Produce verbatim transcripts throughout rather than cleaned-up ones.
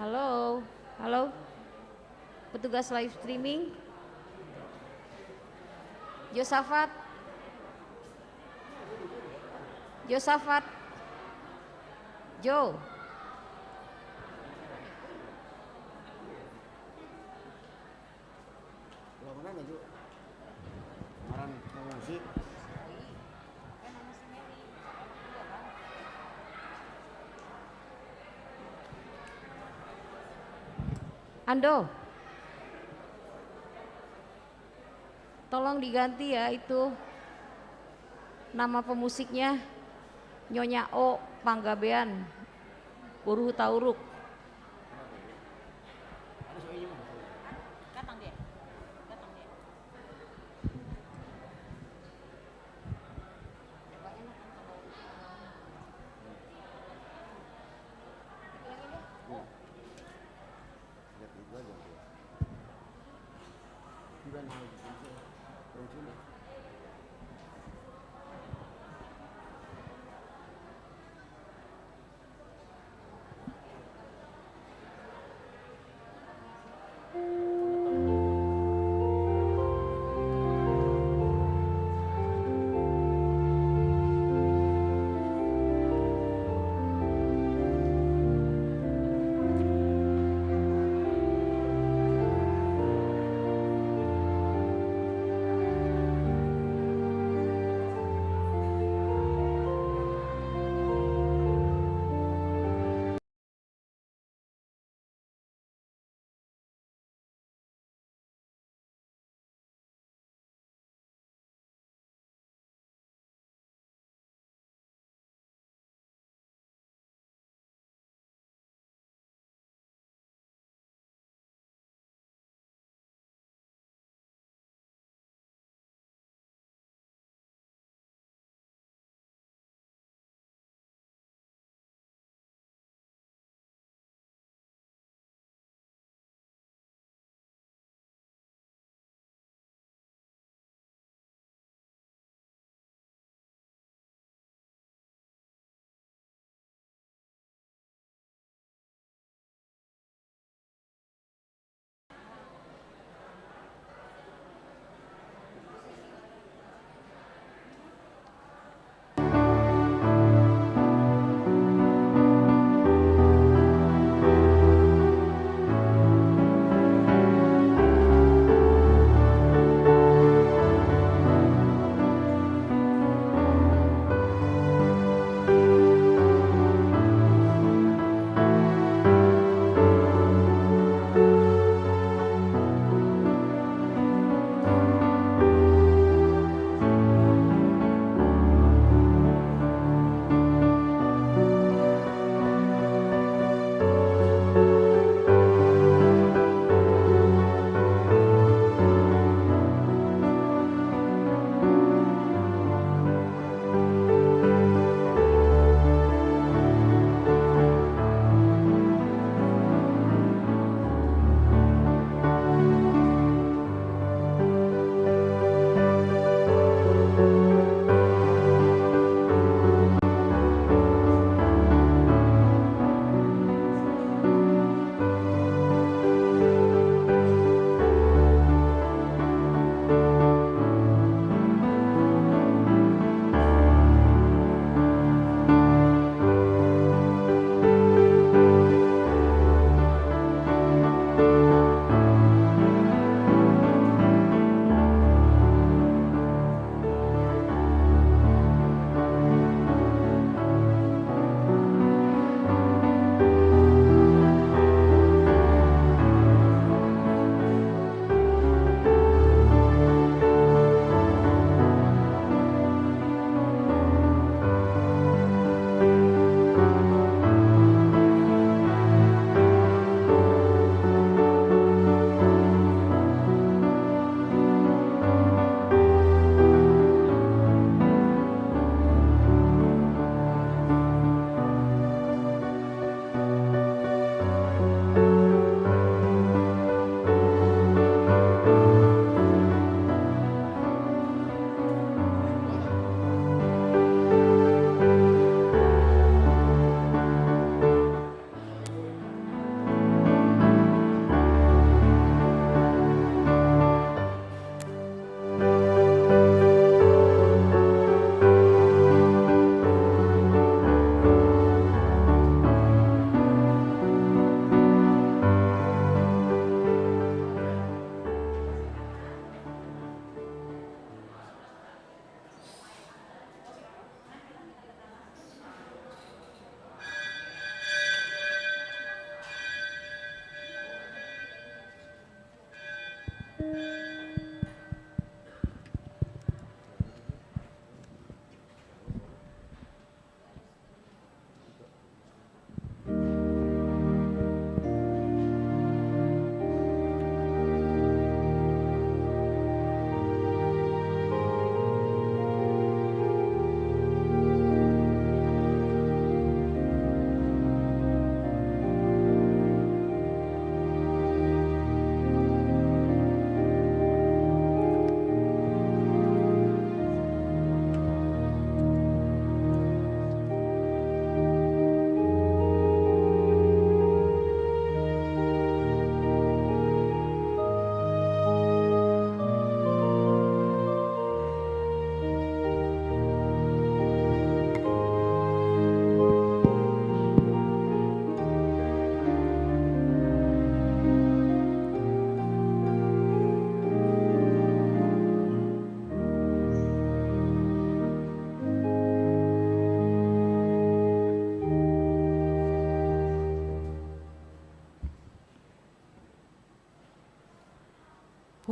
Halo, halo. Petugas live streaming. Josafat. Josafat. Jo. Ando. Tolong diganti ya itu nama pemusiknya, Nyonya O Panggabean, Boru Hutauruk.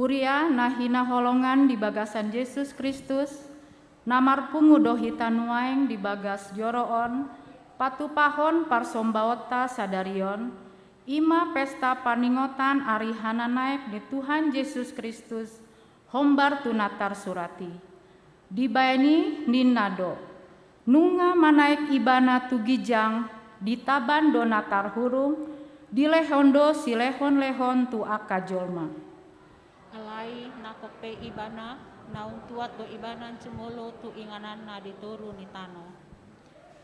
Huria na hinaholongan di bagasan Jesus Kristus, na marpungu do hita nuaeng di bagas joro on, patupahon parsombaonta sadari on, i ma pesta paningotan ari hananaek ni Tuhan Jesus Kristus, hombar tu na tarsurat i. Dibaen i ninna do: Nunga manaek Ibana tu ginjang, ditaban do na tarhurung, dilehon do silehonlehon tu angka jolma. Alai nangkok pe Ibana, naung tuat do Ibana jumolo tu ingananna di toru ni tano.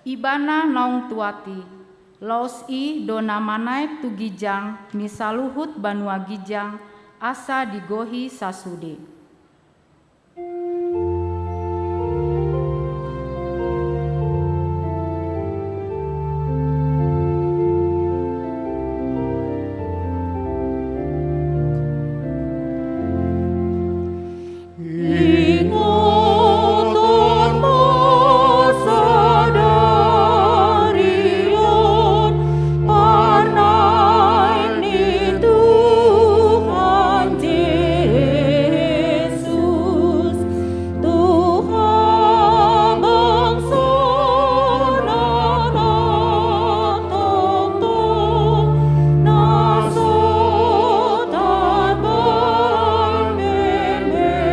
Ibana naung tuat i, laos i do na manaek tu ginjang ni saluhut banua ginjang, asa digohi sasude. Ingoton ma sadari on panaek ni Tuhan Jesus, tu habangsa na tongtong na so tarbaen bebere.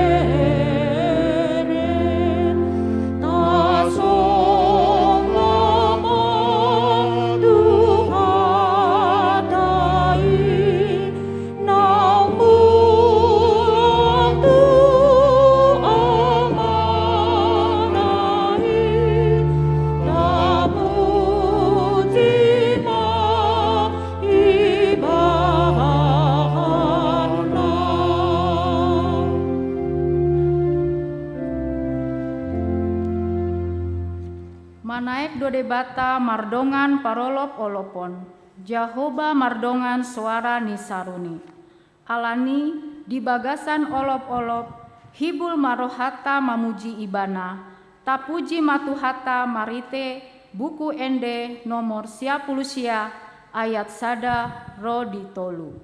Tasonang ma tu hata i, naung mulak tu Amana i, tapuji ma Ibana. Manaek do Debata mardongan parolopolopon, Jahowa mardongan soara ni saruni. Alani, di bagasan olopolop, hibul ma rohanta mamuji Ibana, tapuji ma Tuhanta marhite Buku Ende nomor sia pulu sia, ayat sada ro di tolu.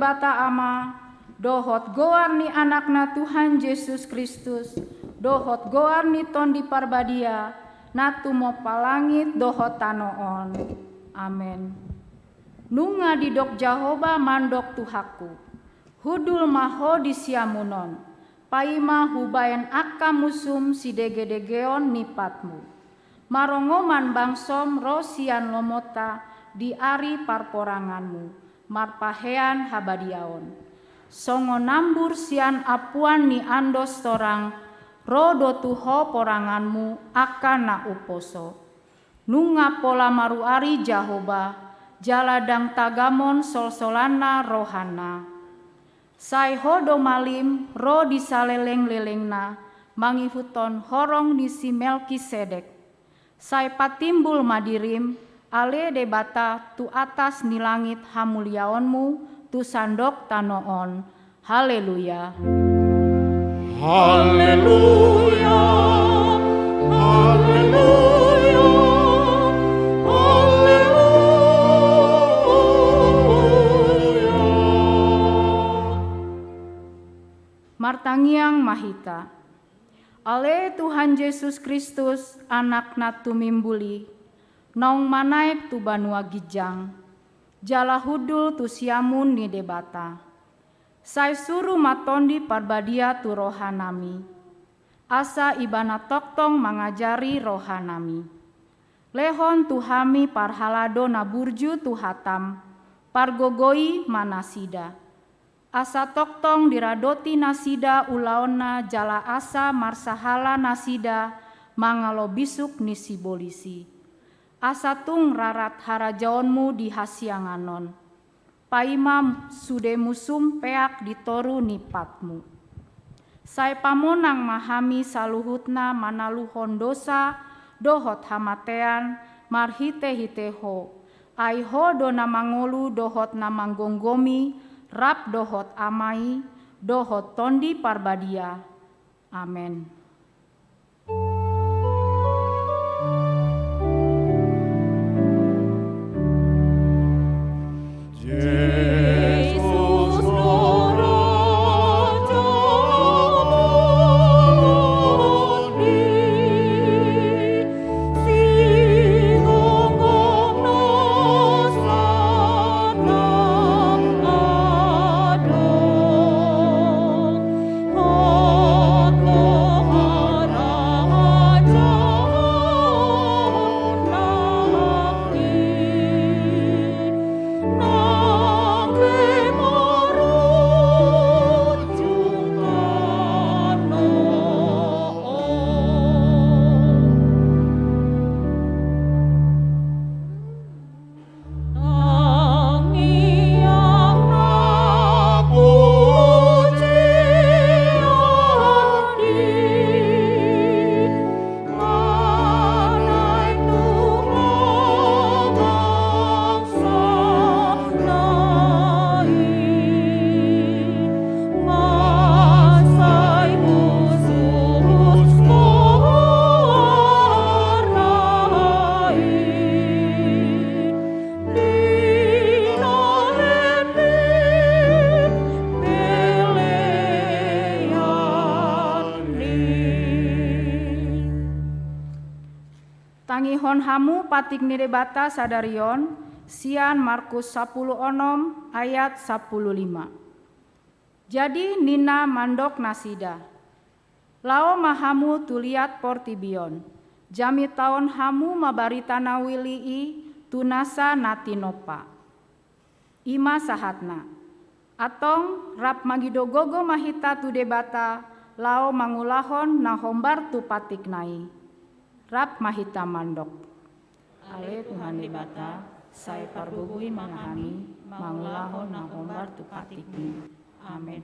Debata Ama, dohot goar ni Anakna Tuhan Jesus Kristus, dohot goar ni Tondi Parbadia, na tumompa langit dohot tano on. Amen. Nunga didok Jahowa mandok Tuhanku: Hundul ma ho di siamun on, paima hubaen angka musum sidegedegeon ni patmu. Marongoman bangsom ro sian lomonta di ari parporanganmu, marpahean habadiaon. Songon nambur sian ampuan ni andos torang, ro do tu ho poranganmu angka na umposo. Nunga pola maruari Jahowa, jala ndang tagamon solsolanna rohana. Sai ho do malim ro di salelenglelengna, mangihuthon horong ni si Melkisedek. Sai patimbul ma dirim, ale Debata, tu atas ni langit hamuliaonmu, tu sandok tano on. Haleluya. Haleluya. Haleluya. Haleluya. Martangiang ma hita. Ale Tuhan Jesus Kristus, Anak na tumimbul i, naung manaek tu banua ginjang, jala hundul tu siamun ni Debata. Sai suru ma Tondi Parbadia tu rohanami, asa Ibana tongtong mangajari rohanami. Lehon tu hami parhalado na burju tu hatam, pargogoi ma nasida. Asa tongtong diradoti nasida ulaonna jala asa marsahala nasida mangalo bisuk ni sibolis i. Asa tung rarat harajaonmu di hasiangan on. Paima sude musum peak di toru ni patmu. Sai pamonang ma hami saluhutna manaluhon dosa dohot hamatean marhitehite ho. Ai ho do na mangolu dohot na manggomgomi, rap dohot Ama i, dohot Tondi Parbadia. Amen. Tangihon hamu patik ni Debata sadari on, sian Markus sampulu onom ayat sampulu lima. Jadi ninna mandok nasida: Laho ma hamu tu liat portibi on, jamitahon hamu ma barita na uli i tu nasa na tinompa. I ma sahatna. Antong rap mangido gogo ma hita tu Debata, laho mangulahon na hombar tu patikna i. Rap ma hita mandok: Ale Tuhan Debata, sai pargogoi ma hami mangulahon na hombar tu patikmi. Amen.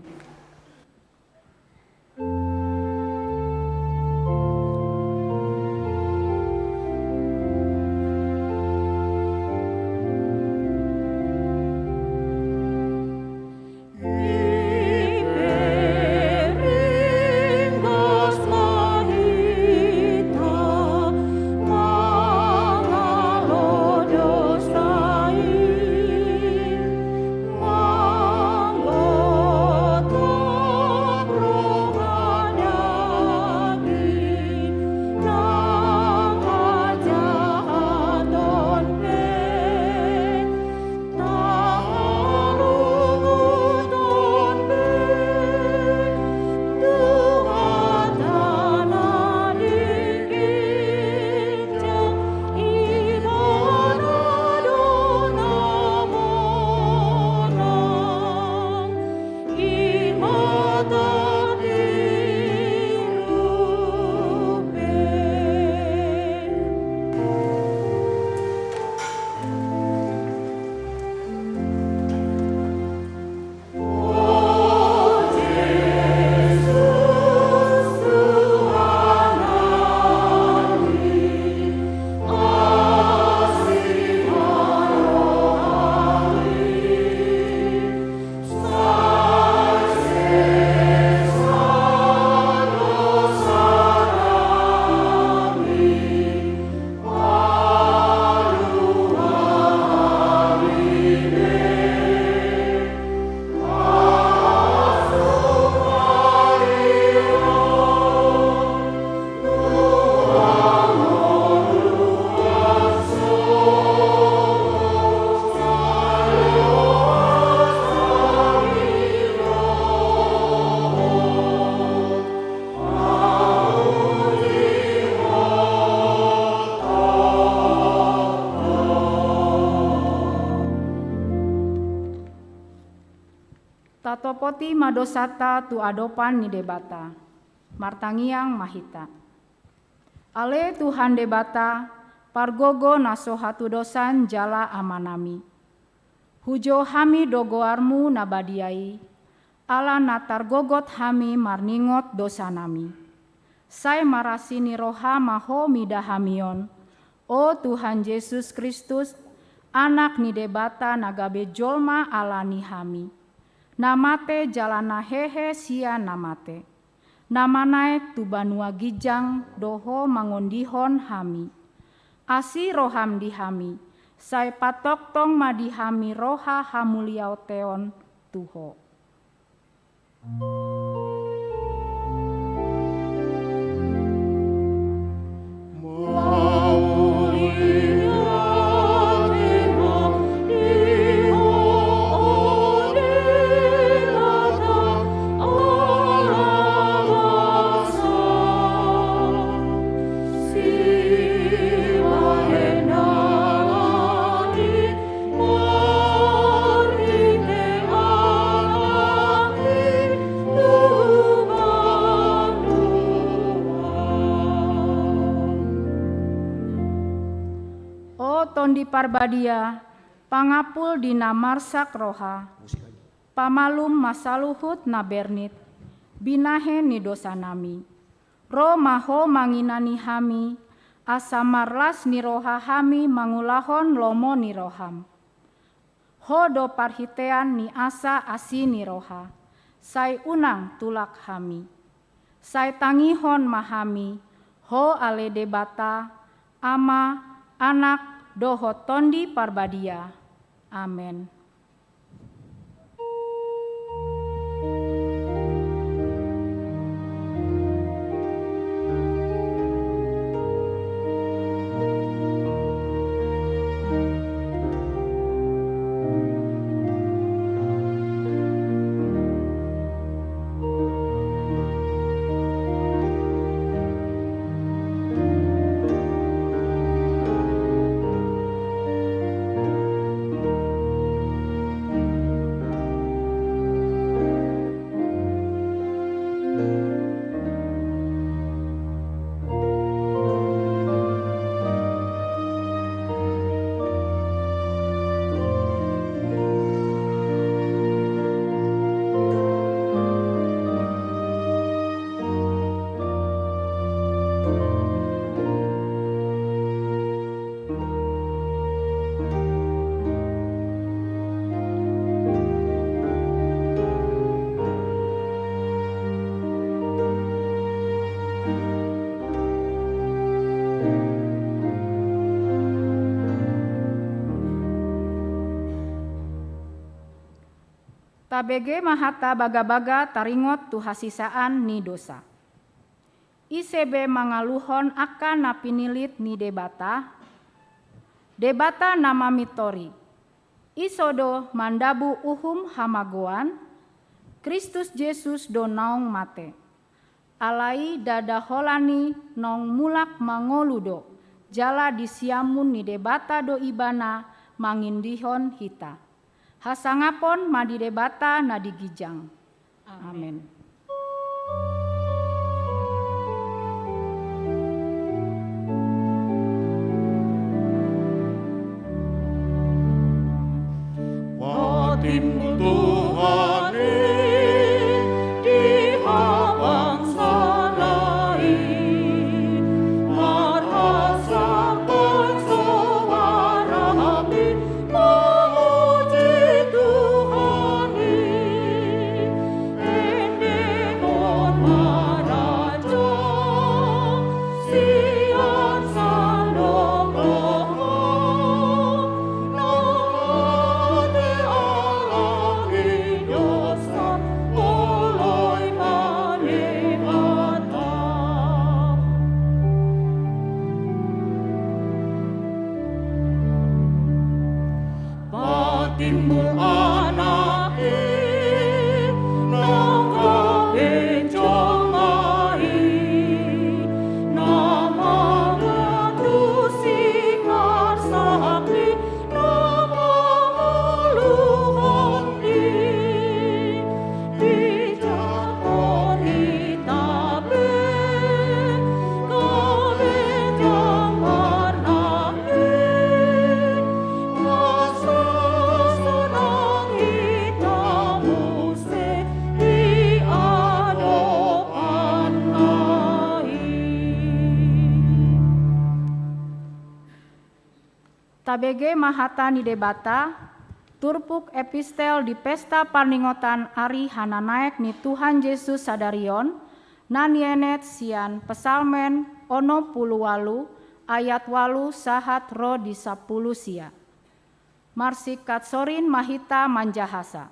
Tatopoti ma dosanta tu adopan ni Debata. Martangiang ma hita. Ale Tuhan Debata, pargogo na so hatudosan jala Amanami. Hujou hami do goarmu na badia i, ala na targogot hami marningot dosanami. Sai marasi ni roha ma Ho mida hami on, o Tuhan Jesus Kristus, Anak ni Debata na gabe jolma ala ni hami, na mate jala na hehe sian na mate, na manaek tu banua ginjang do Ho mangondihon hami. Asi roham di hami, sai patongtong ma di hami roha hamuliateon tu Ho. O Tondi Parbadia, pangampul di na marsak roha, pamalum ma saluhut na bernit, binahen ni dosanami. Ro ma Ho manginani hami, asa marlas ni roha hami mangulahon lomo ni roham. Ho do parhitean ni asa asi ni roha, sai unang tulak hami. Sai tangihon ma hami, Ho ale Debata, Ama, Anak, dohot Tondi Parbadia. Amen. Tabege ma hata bagabaga taringot tu hasisaan ni dosa. Ise be mangaluhon angka na pinilit ni Debata? Debata na mamintori. Ise do mandabu uhum hamagoan? Kristus Jesus do naung mate. Alai ndada holan i naung mulak mangolu do, jala di siamun ni Debata do Ibana mangondihon hita. Hasangapon ma di Debata na di ginjang. Amen. Amen. Patimbul Tuhan i di habangsana i, marhasangap soara i, mamuji Tuhan i. Endehon ma raja sian sandok roha, na mate ala ni dosa, oloi ma Debata. Patimbul Anak i, nang gabe jolma i, na mangantusi, marsak ni, na mangolu hami. Dijangkon hita be gabe jambarna i, asa sonang hita muse di adopanna i. Tabege ma hata ni Debata. Turpuk epistel di pesta parningotan ari hananaek ni Tuhan Jesus sadari on, na nienet sian Psalmen onom pulu ualu ayat ualu sahat ro di sampulu sia. Marsingkat sorin ma hita manjahasa.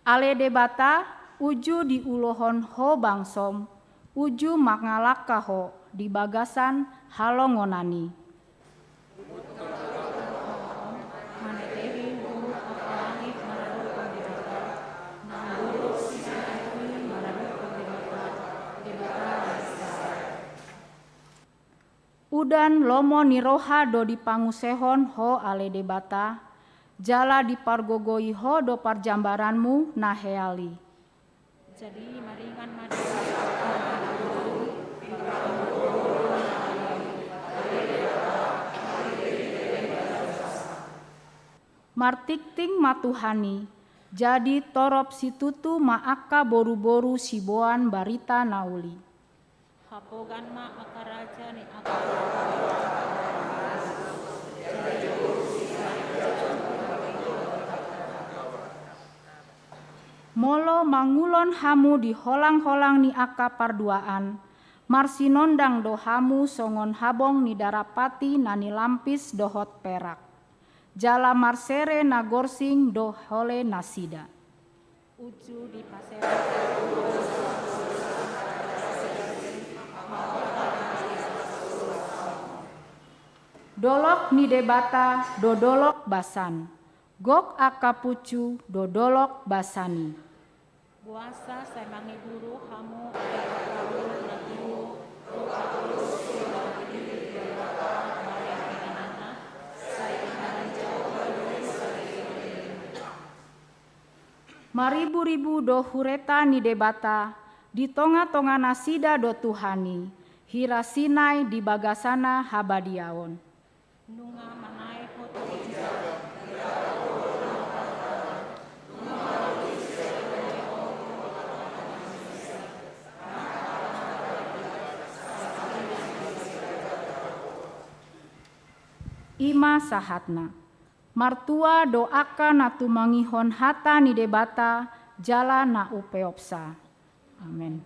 Ale Debata, uju diulohon Ho bangsom, uju mangalangka Ho di bagasan halongonan i. Udan lomo ni roha do dipangunsehon Ho ale Debata, jala dipargogoi Ho do parjambaranMu na heal i. Jadi maringan ma di. Martingting ma Tuhan i, jadi torop situtu ma angka boruboru siboan barita na uli. Hapogan ma angka raja ni angka. Molo mangulon hamu di holangholang ni angka parduaan, marsinondang do hamu songon habong ni darapati na nilampis dohot perak. Jala marsere na gorsing do hole nasida. Uju dipasere. Dolok ni Debata do dolok basan, gok angka punsu do dolok basan i. Boasa sai mangiburu hamu, ale angka uhum na tubu, ro Paulus, Silas, Pilistus, Debata, Maria, Inanana, sai inganan Jahowa do i salelenglelengna. Mariburibu do hureta ni Debata, di tongatonganasida do Tuhan i, hira Sinai di bagasanna habadiaon. Nunga manaek Ho tu ginjang. I ma sahatna. Martua do angka na tumangihon hata ni Debata jala na umpeopsa. Amen.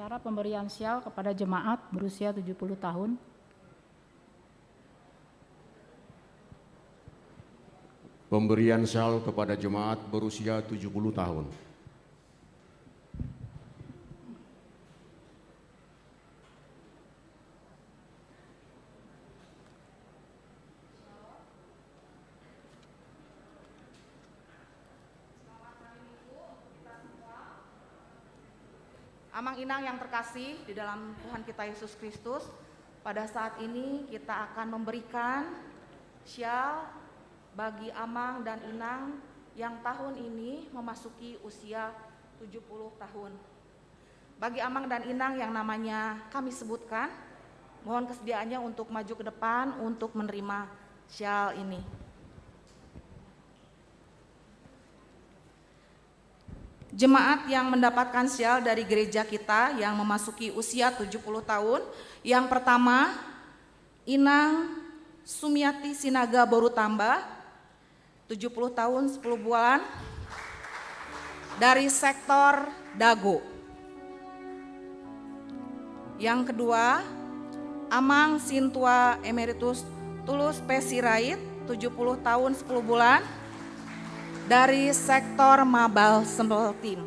Acara pemberian sial kepada jemaat berusia tujuh puluh tahun. Pemberian sial kepada jemaat berusia tujuh puluh tahun. Amang inang yang terkasih di dalam Tuhan kita Yesus Kristus, pada saat ini kita akan memberikan sial bagi amang dan inang yang tahun ini memasuki usia tujuh puluh tahun. Bagi amang dan inang yang namanya kami sebutkan, mohon kesediaannya untuk maju ke depan untuk menerima sial ini. Jemaat yang mendapatkan sial dari gereja kita yang memasuki usia tujuh puluh tahun, yang pertama, Inang Sumiati Sinaga Boru Tamba, tujuh puluh tahun sepuluh bulan, dari sektor Dago. Yang kedua, Amang Sintua Emeritus Tulus P. Sirait, tujuh puluh tahun sepuluh bulan, dari sektor Mabal Seltim.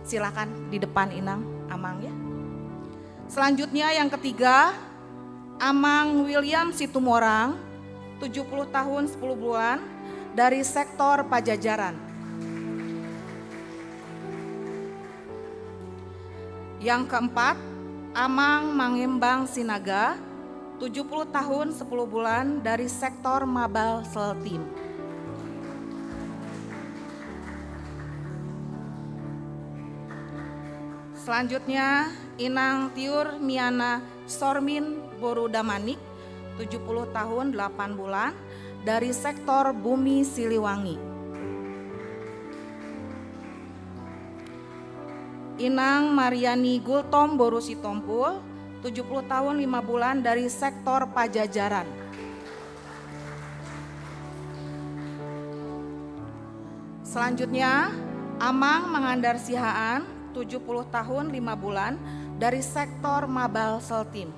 Silakan di depan Inang, Amang, ya. Selanjutnya, yang ketiga, Amang William Situmorang, tujuh puluh tahun sepuluh bulan, dari sektor Pajajaran. Yang keempat, Amang Mangembang Sinaga, tujuh puluh tahun sepuluh bulan, dari sektor Mabal Seltim. Selanjutnya, Inang Tiur Miana Sormin Boru Damanik, tujuh puluh tahun delapan bulan, dari sektor Bumi Siliwangi. Inang Mariani Gultom Boru Sitompul, tujuh puluh tahun lima bulan, dari sektor Pajajaran. Selanjutnya, Amang Mangandar Sihaan, tujuh puluh tahun lima bulan, dari sektor Mabal Seltim.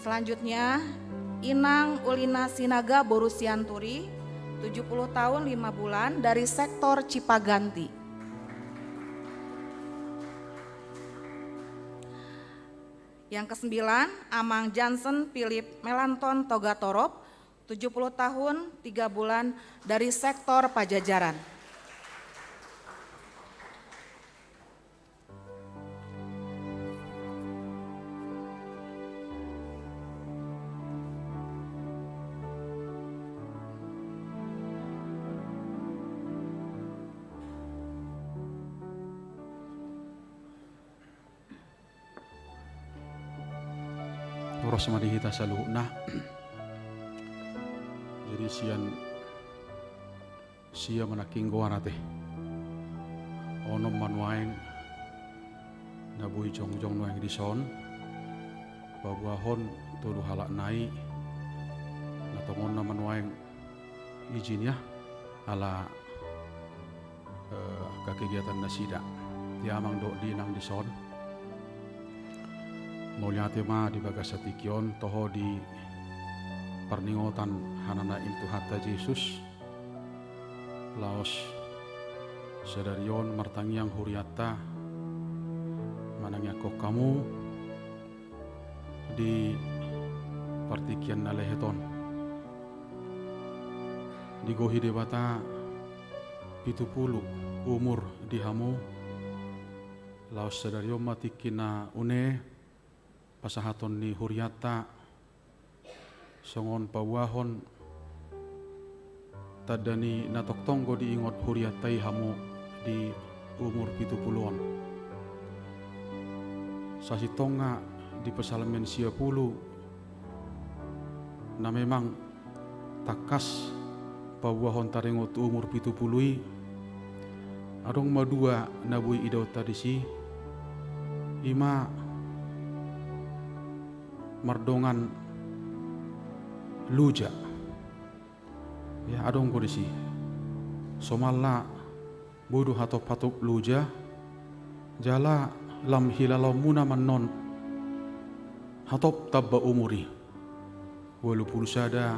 Selanjutnya, Inang Ulina Sinaga Boru Sianturi, tujuh puluh tahun lima bulan, dari sektor Cipaganti. Yang kesembilan, Amang Jansen Philip Melanton Togatorop, tujuh puluh tahun tiga bulan, dari sektor Pajajaran. Horas ma di hita saluhutna. Jadi sian sia ma nangkin goar ate. Onom ma nuaeng na boi jongjong nuaeng dison, paboahon tolu halak nai na tongon na ma nuaeng izin, ya, ala eh, kegiatan nasida. Di amang dohot di inang dison. Mauliate ma di bagasan tingki on, toho di parningotan hananaek ni Tuhanta Jesus. Laos sadari on martangiang hurianta manangiangkon hamu di partingkian na lehet on. Digohi Debata pitu pulu umur di hamu, laos sadari on ma tingki na une pasahaton ni hurianta, songon paboahon tanda ni na tongtong do diingot hurianta i hamu di umur pitu pulu on. Sasintongna di Psalmen sia pulu, na memang tangkas paboahon taringot tu umur pitu pulu i, adong ma dua na boi idaonta disi, i ma mardongan luja. Ya, adong do disi. Somalna Boi do hatop-hatop loja, jala lam hilalaonmuna ma annon hatop tamba umur i. Ualu pulu sada,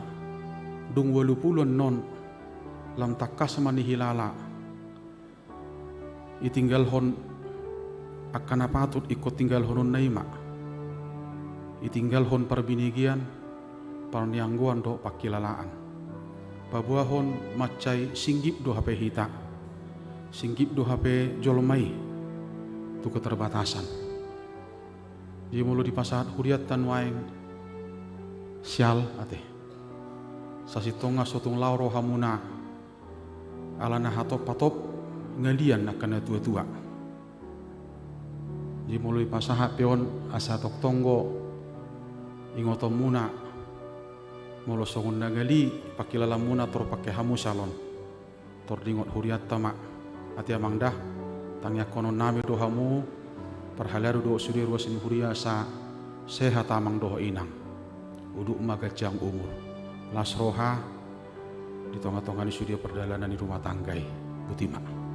dung ualu pulu annon, lam tangkas ma nihilala. Itinggalhon angka na patut ingkon tinggalhononna i ma. Itinggalhon parbinegean, parnianggoan dohot pangkilalaan. Paboahon mansai singgip do hape hita. Singgip do hape jolma i tu keterbatasan. Jadi molo dipasahat hurianta nuaeng sial ate. Sasintongna so tung laho rohamuna. Alana hatop-hatop ngalian angka na tua-tua. Jadi molo dipasahat pe on asa tongtong do ingotonmuna. Molo songon na ngali pangkilalaanmuna tor pangke hamu sial on. Tor diingot hurianta ma. Ate amang da, tangiangkononnami do hamu parhalado dohot sude ruas ni huria asa sehat amang dohot inang. Udut ma ganjang umur. Las roha di tonga-tonga ni sude pardalanan ni rumah tangga i. Boti ma.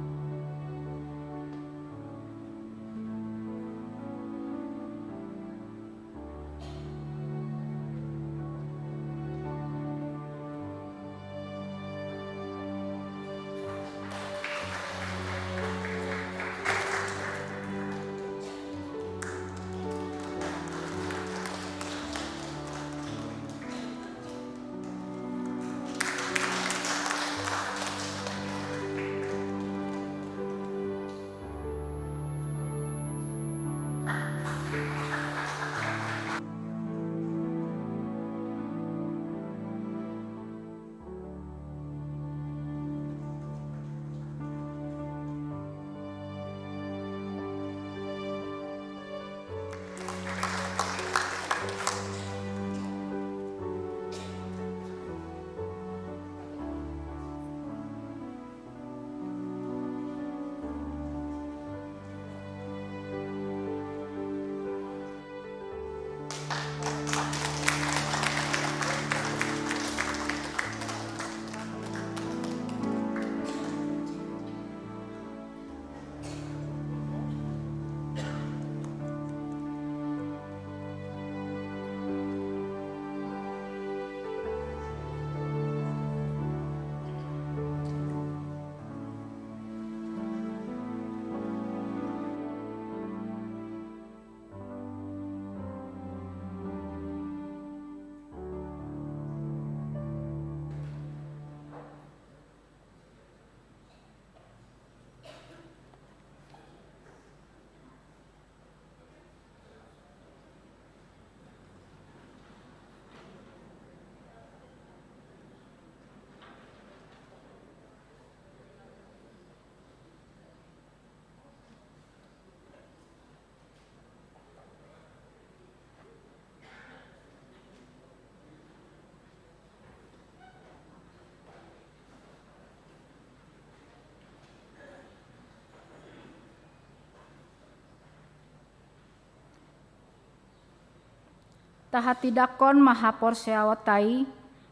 Tahatindangkon ma haporseaonta i,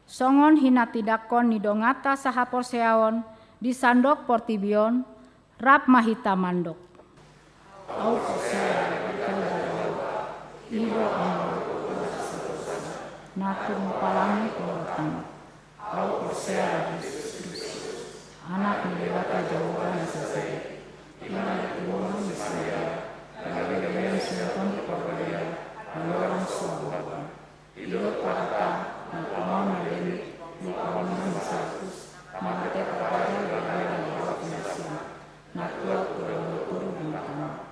songon hinatindangkon ni donganta sahaporseaon di sandok portibi on, rap ma hita mandok. Ahu porsea di Debata Jahowa, i do Amanta na tung palangi tu hami. Ahu porsea di Jesus Kristus, Anak ni Debata Jahowa na sasada. I ma na tumangihon ni sasada, gabe gabean sian Tondi Parbadia, na lorang sombong. Didok Parata, na tumangihon na leleng, di parumaen ni Salkus, manghatai parajal gabe na lorang pinasian, na tuat tu dalam turun di mata.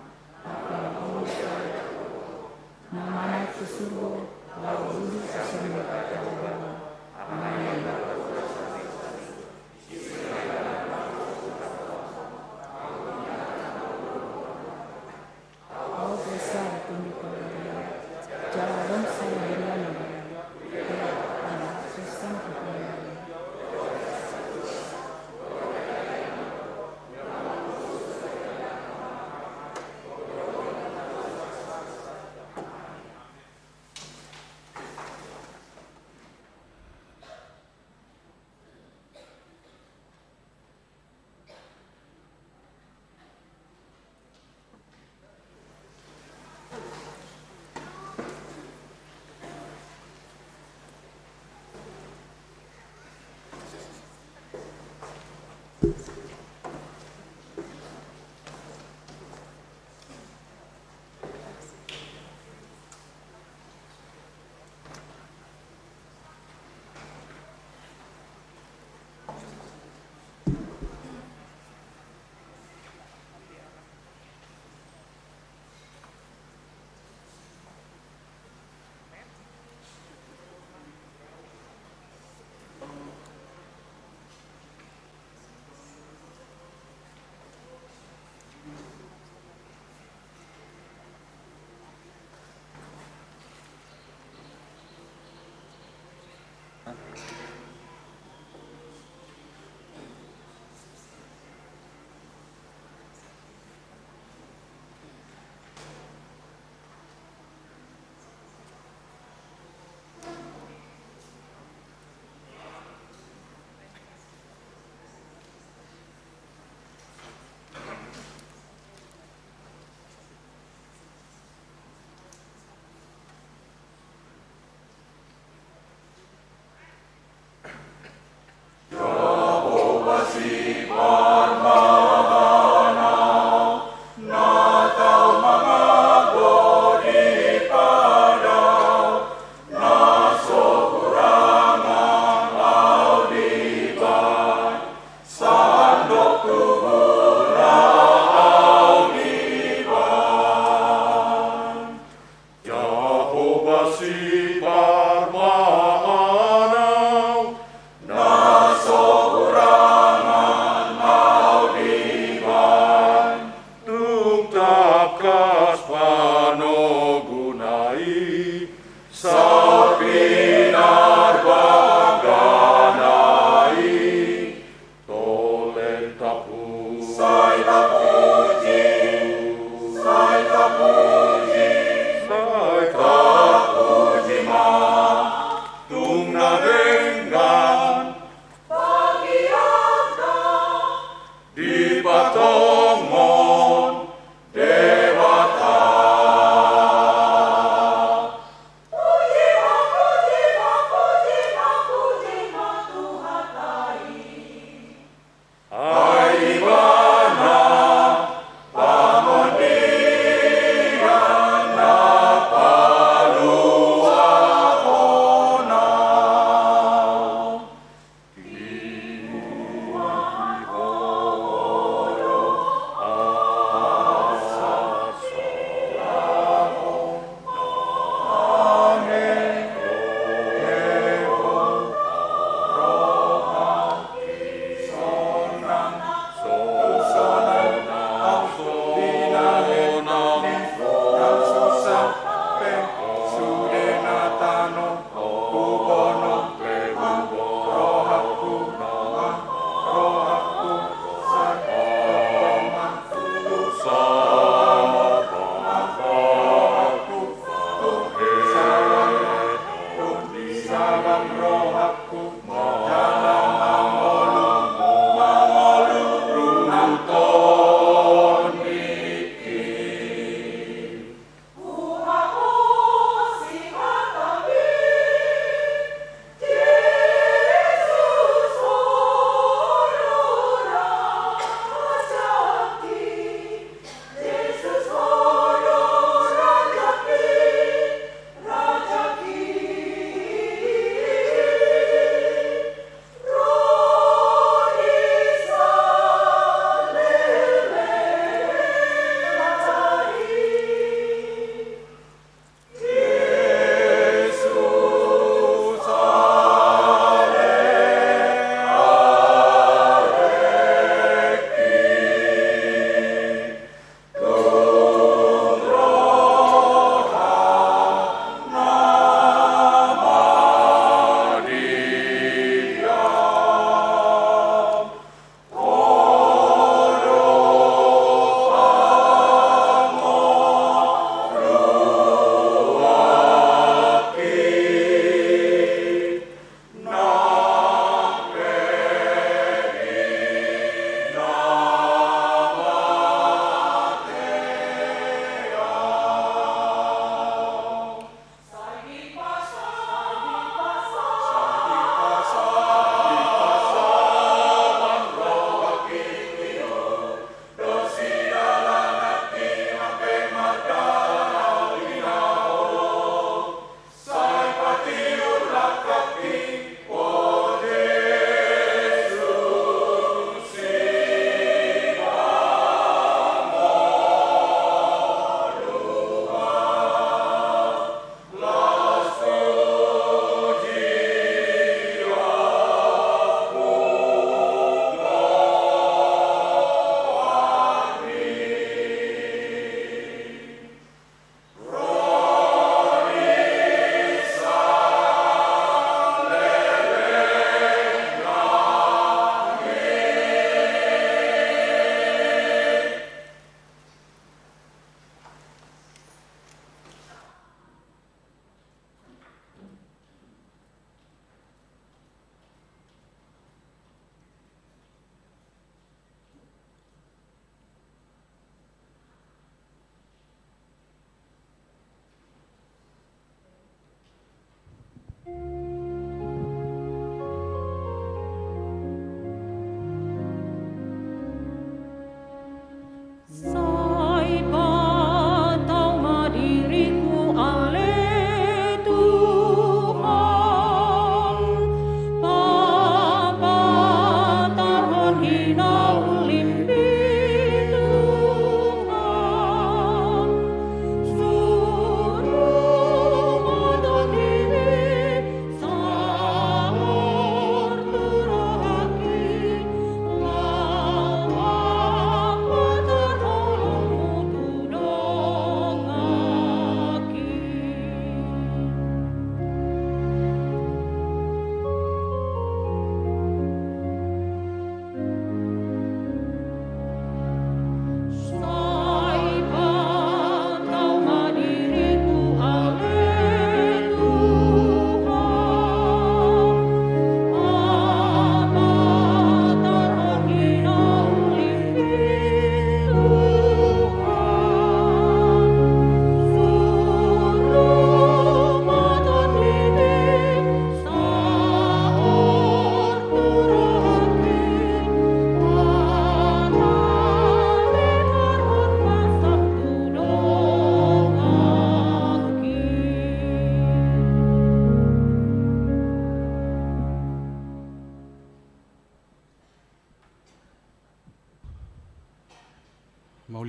Jahowa siparmahan au, na so hurangan au dibaen. Tung tangkas panoguna i, saut pinarbangana i, tolen tapuji. Sai tapuji, sai tapuji, sai tapuji ma tung na denggan. Bagianna dipatongon Debata.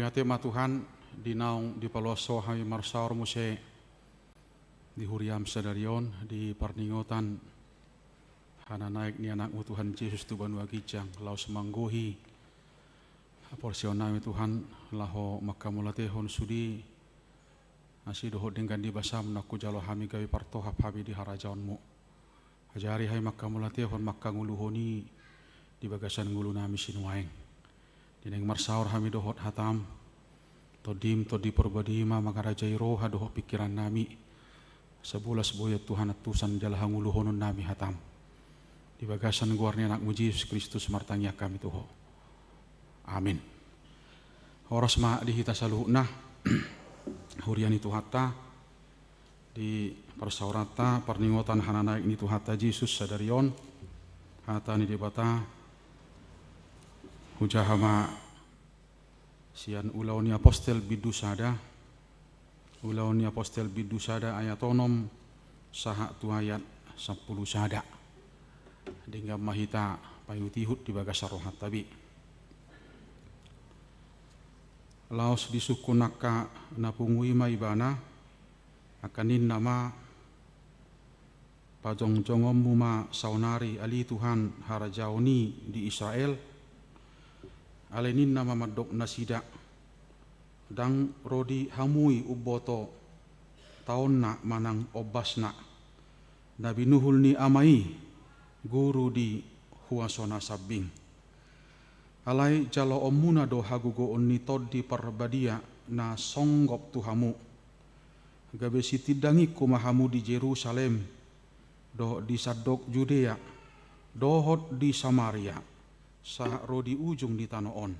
Mauliate ma Tuhan, di naung dipaloas Ho hami marsaor muse di huriaM sadari on, di parningotan hananaek ni AnakMu Tuhan Jesus tu banua ginjang, laos manggohi haporseaonnami Tuhan, laho manghamauliatehon sude asi dohot denggan ni basaM na hujalo hami gabe partohap hami di harajaonMu. Ajari hami manghamauliatehon, manghangoluhon i di bagasan ngolunami sinuaeng. Di naeng marsaor hami dohot hataM, TondiM, Tondi Porbadia i ma mangarajai roha dohot pingkirannami. Sabolas bohian Tuhan antusan jala hangoluhononnami hataM. Di bagasan goar ni AnakMu Jesus Kristus martangiang hami tu Ho. Amin. Horas ma di hita saluhutna, huria ni Tuhanta, di parsaoranta parningotan hananaek ni Tuhanta Jesus sadari on, hata ni Debata, hujaha ma sian Ulaon ni Apostel bindu sada, Ulaon ni Apostel bindu sada ayat onom sahat tu ayat sampulu sada. Denggan ma hita paihutihut di bagasan rohanta be. Laos disungkun angka na pungu i ma ibana, angka ninna ma, pajongjongonmu ma saonari ale Tuhan harajaon i di Israel. Alai ninna ma mandok nasida, ndang ro di hamu i umboto taonna manang ombasna, na binuhul ni Ama i guru di huaso na sambing. Alai jaloonmuna do hagogoon ni Tondi Parbadia na songgop tu hamu, gabe sitindangingku ma hamu di Jerusalem, dohot di sandok Judea, dohot di Samaria, sahat ro di ujung ni tano on.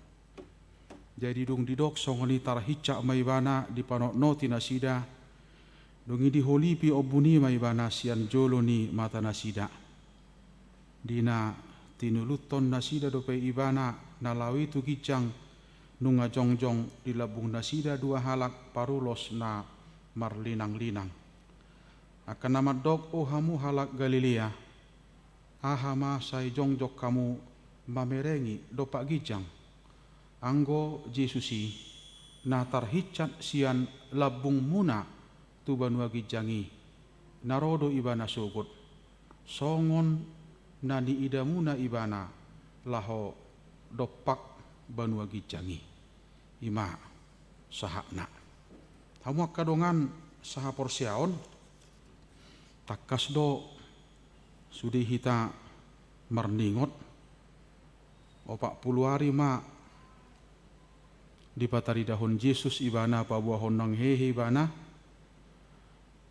Jadi dung didok songon i tarhinsat ma ibana dipanotnoti nasida, dung i diholipi ombun i ma ibana sian jolo ni matanasida. Di na tinuluthon nasida dope ibana na laho i tu ginjang, nunga jongjong di lambung nasida dua halak parulos na marlinanglinang. Angka na mandok, o hamu halak Galilea, aha ma sai jongjong hamu mamerengi dompak ginjang? Anggo Jesus i, na tarhinsat sian lambungmuna tu banua ginjang i, na ro do ibana sogot, songon na niidamuna ibana laho dompak banua ginjang i. I ma sahatna. Hamu angka dongan sahaporseaon, tangkas do sude hita marningot, opat pulu ari ma dipataridahon Jesus ibana, paboahon nang hehe ibana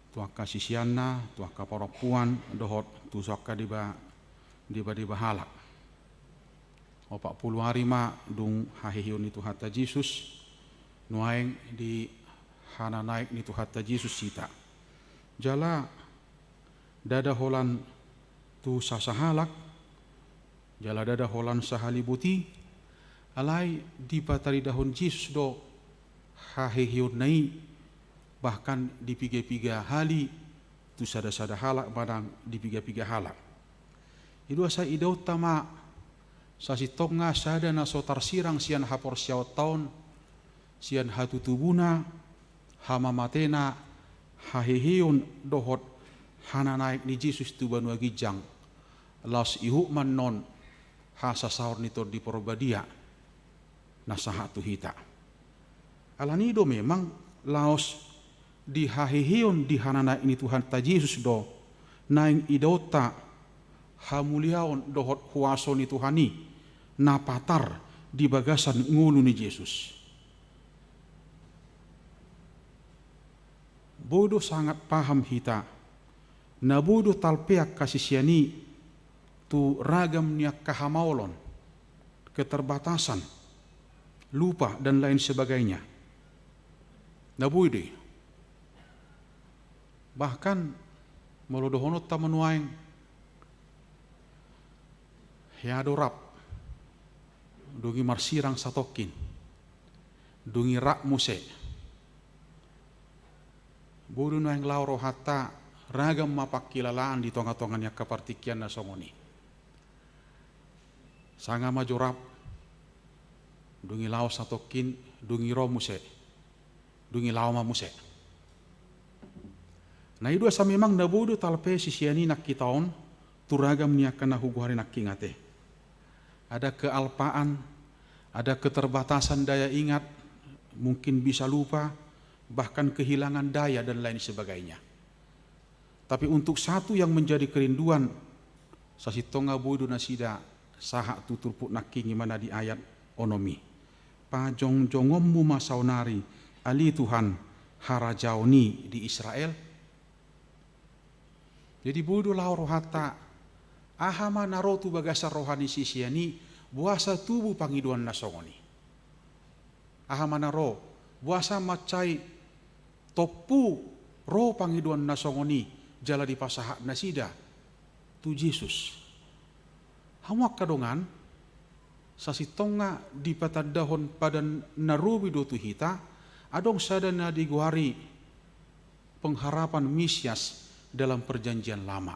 tu angka siseanna, tu angka parompuan, dohot tu so angka deba, debadeba halak. Opat pulu ari ma dung haheheon ni Tuhanta Jesus, nuaeng di hananaek ni Tuhanta Jesus hita. Jala ndada holan tu sasahalak, jala ndada holan sahalibut i, alai dipataridahon Jesus do haheheonna i, bahkan di pigapiga hali, tu sadasada halak manang di pigapiga halak. I do asa idaonta ma sasintongna sada na so tarsirang sian haporseaonta on, sian hatutubuna, hamamatena, haheheon dohot hananaek ni Jesus tu banua ginjang, laos ihut ma annon hasasaor ni Tondi Parbadia na sahat tu hita. Alani i do memang laos di haheheon di hananaek ni Tuhanta Jesus do naeng idaonta hamuliaon dohot huaso ni Tuhan i na patar di bagasan ngolu ni Jesus. Boi do sangat paham hita, na boi do talpean angka sisean i tu ragam ni angka hamaolon, keterbatasan, lupa, dan lain sebagainya. Na boi do i. Bahkan molo dohononta ma nuaeng, hea do rap, dung i marsirang satongkin, dung i rap muse. Boi do nuaeng laho rohanta, ragam ma pangkilalaan di tongatonga ni angka partingkian na songon i. Sanga ma jo rap, dung i laho satongkin, Dung i ro muse, dung i laho ma muse. Na i do asa memang na boi do talpe sisean i nangkin on tu ragam ni angka na hugoari nangkin ate. Ada kealpaan, ada keterbatasan daya ingat, mungkin bisa lupa, bahkan kehilangan daya dan lain sebagainya. Tapi untuk satu yang menjadi kerinduan, sasintongna boi do nasida sahat tu turpuk nangkin i, mana di ayat onom i. Pajongjongonmu ma saonari, ale Tuhan, harajaon i di Israel. Jadi boi do laho rohanta, aha ma na ro tu bagasan roha ni sisean i, boasa tubu pangidoan na songon i. Aha ma na ro, boasa mansai tompu ro pangidoan na songon i jala dipasahat nasida tu Jesus. Hamu angka dongan, sasintongna dipatandahon padan na robi do tu hita, adong sada na digoari pengharapan Mesias dalam Perjanjian Lama.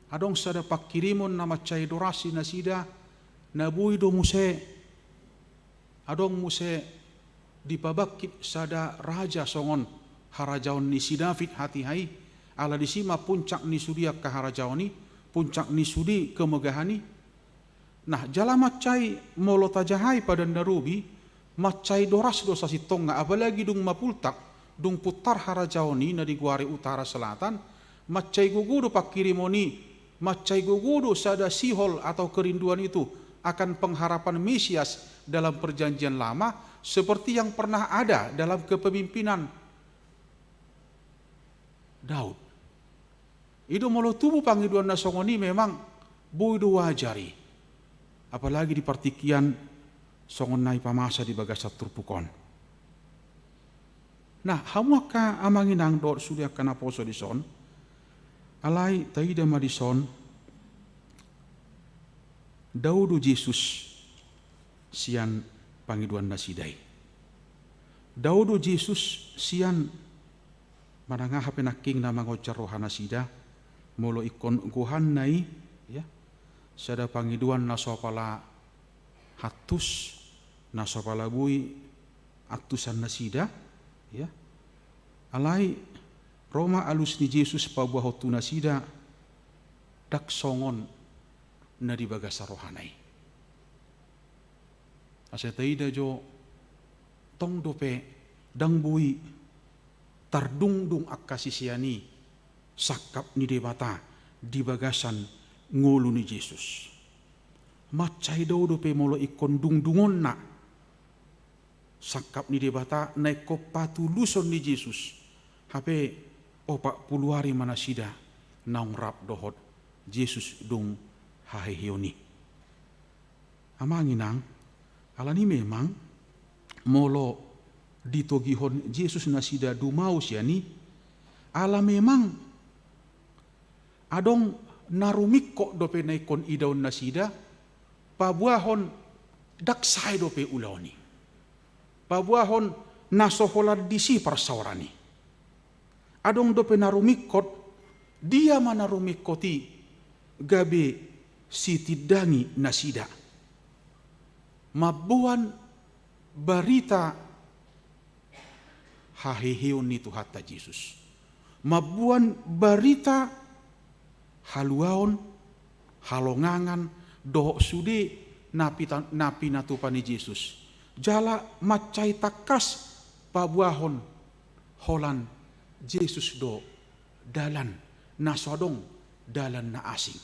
Adong sada pangkirimon na mansai doras di nasida, na boi do muse, adong muse dipabangkit sada raja songon harajaon ni si David hatiha i, ala disi ma puncak ni sude angka harajaon i, puncak ni sude kemegahan i. Nah, jala mansai molo tajaha i padan na robi, mansai doras do sasintongna, apalagi dung mapultak, dung puntar harajaon i na digoari utara selatan, mansai gogo do pangkirimon i, mansai gogo do sada sihol atau kerinduan itu akan pengharapan Mesias dalam Perjanjian Lama, seperti yang pernah ada dalam kepemimpinan Daud. I do molo tubu pangidoan na songon i memang boi do wajar i. Apalagi di partingkian songon na i pamasa di bagasan turpuk on. Nah, hamu angka amang inang dohot sude angka naposo dison, alai taida ma dison, dao do Jesus sian pangidoan nasida i. Dao do Jesus sian manang aha pe nangkin na mangonjar roha nasida, molo ingkon gohanna i, ya, sada pangidoan na so pala hantus, na so pala boi antusan nasida, ya. Alai ro ma alus ni Jesus paboahon tu nasida, ndang songon na di bagasan rohana i. Asa taida jo, tong dope ndang boi tardungdung angka sisean i sangkap ni Debata di bagasan ngolu ni Jesus. Mansai dao dope molo ingkon dungdungonna sangkap ni Debata na ingkon patuluson ni Jesus. Hape opat pulu ari ma nasida naung rap dohot Jesus dung haheheon i. Amang inang, alani memang molo ditogihon Jesus nasida dumao sian i, ala memang adong na rumingkot dope na ingkon idaon nasida, paboahon ndang sae dope ulaon i. Paboahon na so holan disi parsaoran i. Adong dope na rumingkot, dia ma na rumingkot i gabe sitindangi nasida. Mamboan barita haheheon ni Tuhanta Jesus. Mamboan barita haluaon, halongangan, dohot sude na pita-, na pinatupa ni Jesus. Jala mansai tangkas paboahon holan Jesus do dalan, na so adong dalan na asing.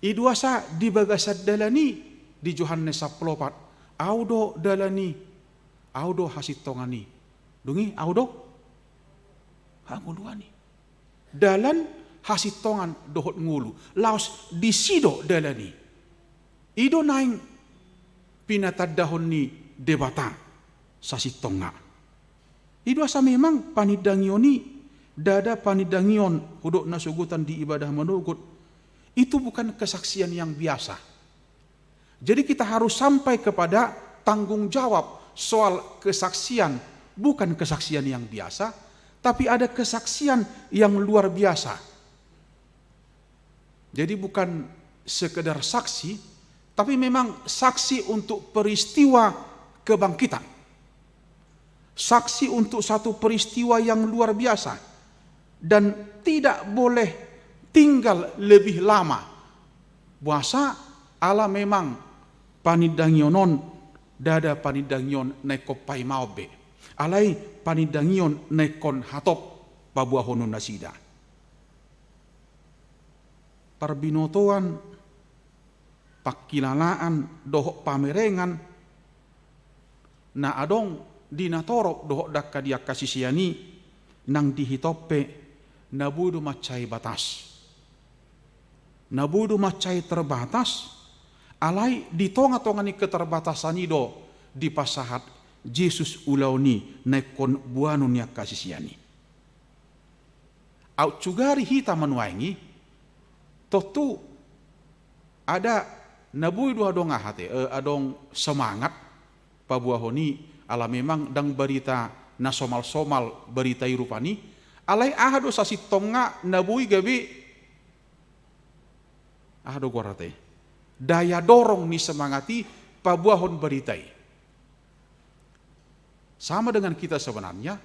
I do asa di bagasan dalan i di Johannes sampulu opat, Au do dalan i, Au do hasintongan i. Dung i, Au do hangoluan i. Dalan, hasintongan dohot ngolu. Laos disi do dalan i. I do naeng pinatandahon ni Debata sasintongna. I do asa memang panindangion i, ndada panindangion hudok na sogotan di ibadah manogot, itu bukan kesaksian yang biasa. Jadi kita harus sampai kepada tanggung jawab soal kesaksian, bukan kesaksian yang biasa, tapi ada kesaksian yang luar biasa. Jadi bukan sekedar saksi, tapi memang saksi untuk peristiwa kebangkitan. Saksi untuk satu peristiwa yang luar biasa dan tidak boleh tinggal lebih lama. Boasa? Ala memang panindangion on ndada panindangion na ingkon paimaon be. Alai panindangion na ingkon hatop paboahon nasida. Parbinotoan, pangkilalaan dohot pamerengan na adong di natorop dohot dangka di angka sisean i, nang di hita on pe na boi do mansai batas. Na boi do mansai terbatas, alai di tonga-tonga ni keterbatasan i do dipasahat Jesus ulaon i na ingkon boanon ni angka sisean i. Aut sugari hita manuaeng i, tontu ada na boi do adong aha te, eh, adong semangat paboahon i, ala memang ndang barita na somal-somal barita i rupani, alai aha do sasintongna na boi gabe, aha do goarna te, daya dorong ni semangat i paboahon barita i. Sama dengan kita sebenarnya,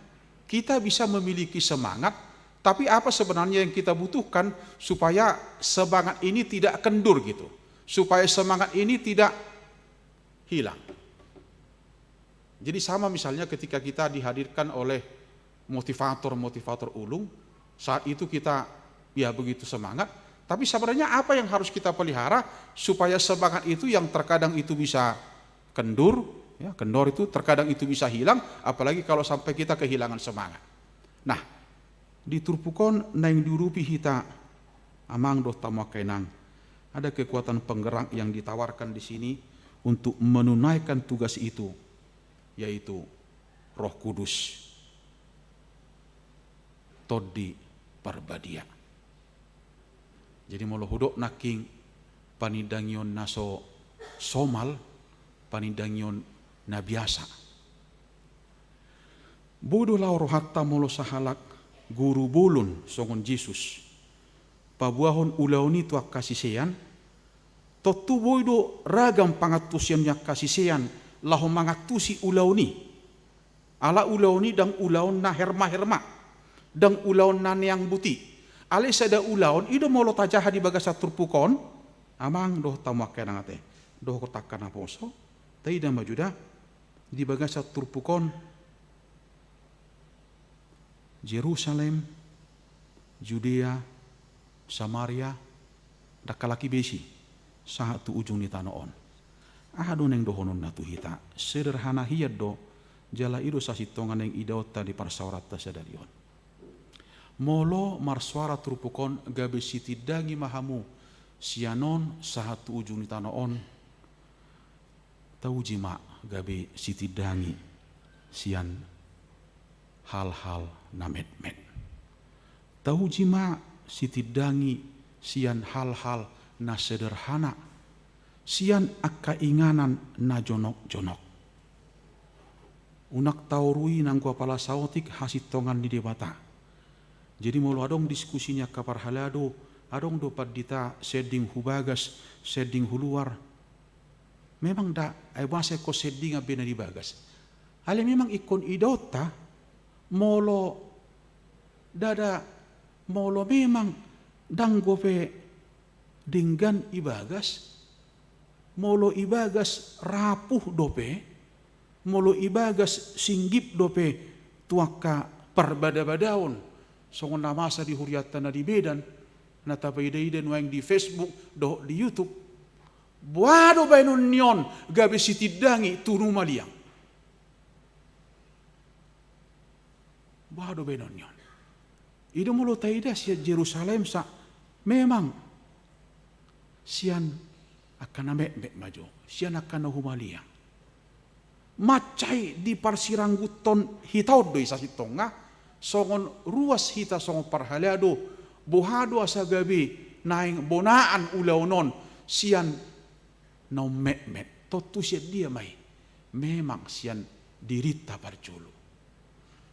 kita bisa memiliki semangat, tapi apa sebenarnya yang kita butuhkan supaya semangat ini tidak kendur gitu, supaya semangat ini tidak hilang. Jadi sama misalnya ketika kita dihadirkan oleh motivator-motivator ulung, saat itu kita ya begitu semangat, tapi sebenarnya apa yang harus kita pelihara supaya semangat itu yang terkadang itu bisa kendur, ya, kendor itu terkadang itu bisa hilang, apalagi kalau sampai kita kehilangan semangat. Nah, di turpuk on naeng diurupi hita, amang dohot hamu angka inang, ada kekuatan penggerak yang ditawarkan di sini untuk menunaikan tugas itu, yaitu Roh Kudus, Tondi Parbadia. Jadi molo hudok nangkin panindangion na so somal, panindangion na biasa. Boi do laho rohanta molo sahalak guru bolon songon Jesus paboahon ulaon i tu angka sisean, tontu boi do ragam pangantusion ni angka sisean laho mangantusi ulaon i. Ala ulaon i ndang ulaon na herma-herma, ndang ulaon na neang buti. Alai sada ulaon i do molo tajaha di bagasan turpuk on, amang dohot hamu angka inang ate, dohot angka naposo, taida ma jo da di bagasan turpuk on, Jerusalem, Judea, Samaria, dangka laki besi, sahat tu ujung ni tano on. Aha do naeng dohononna tu hita? Sederhana hian do, jala i do sasintongna naeng idaonta di parsaoranta sadari on. Molo marsoara turpuk on gabe sitindangi ma hamu sian on sahat tu ujung ni tano on, tauji ma gabe sitindangi sian hal-hal na metmet. Tauji ma sitindangi sian hal-hal na sederhana, sian angka inganan na jonok-jonok. Unang taorui nanggo apala saotik hasintongan ni Debata. Jadi molo adong diskusi ni angka parhalado, adong do pandita sending hu bagas, sending hu luar. Memang da, ai boasa ingkon sending ambe na di bagas. Alai memang ingkon idaonta, molo ndada, molo memang ndang dope denggan i bagas, molo i bagas rapuh dope, molo i bagas singgip dope tu angka parbada-badaon, songon na masa di hurianta na di Medan, na tapaida-ida nuaeng di Facebook dohot di YouTube. Boha do baenon ni on gabe sitindangi tu numa liang? Boha do baenon ni on? I do molo taida sian Jerusalem sa, memang sian angka na metmet ma jo, sian angka na humaliang. Mansai diparsirangguthon hita on do i sasintongna, songon ruas hita songon parhalado, boha do asa gabe naeng bonaan ulaon on sian naung metmet. Tontu sian dia ma i? Memang sian dirinta parjolo,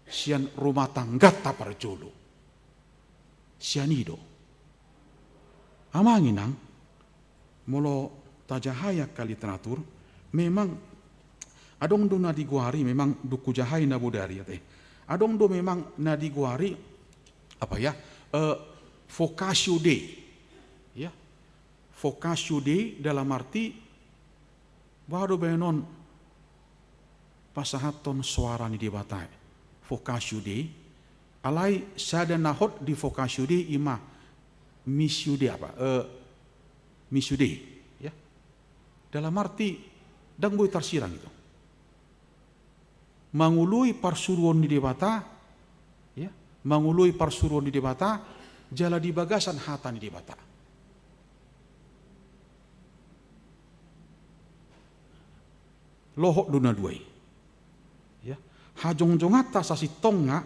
sian rumah tangganta parjolo. Sian i do. Amang inang, molo tajahai angka literatur, memang Adong do na digoari memang dungku jahai na bodari ate. Adong do memang na digoari apa ya, eh, vocatio Dei. Ya. Vocatio Dei dalam arti boha do baenon pasahathon soara ni Debata, vocatio Dei. Alai sada na hot di vocatio Dei ima missio Dei apa, eh, missio Dei, ya. Dalam arti ndang boi tarsirang itu. Mangoloi parsuruon ni Debata, ya, mangoloi parsuruon ni Debata, jala di bagasan hata ni Debata. Lohot do na dua i. Ya. Hajongjonghonta sasintongna,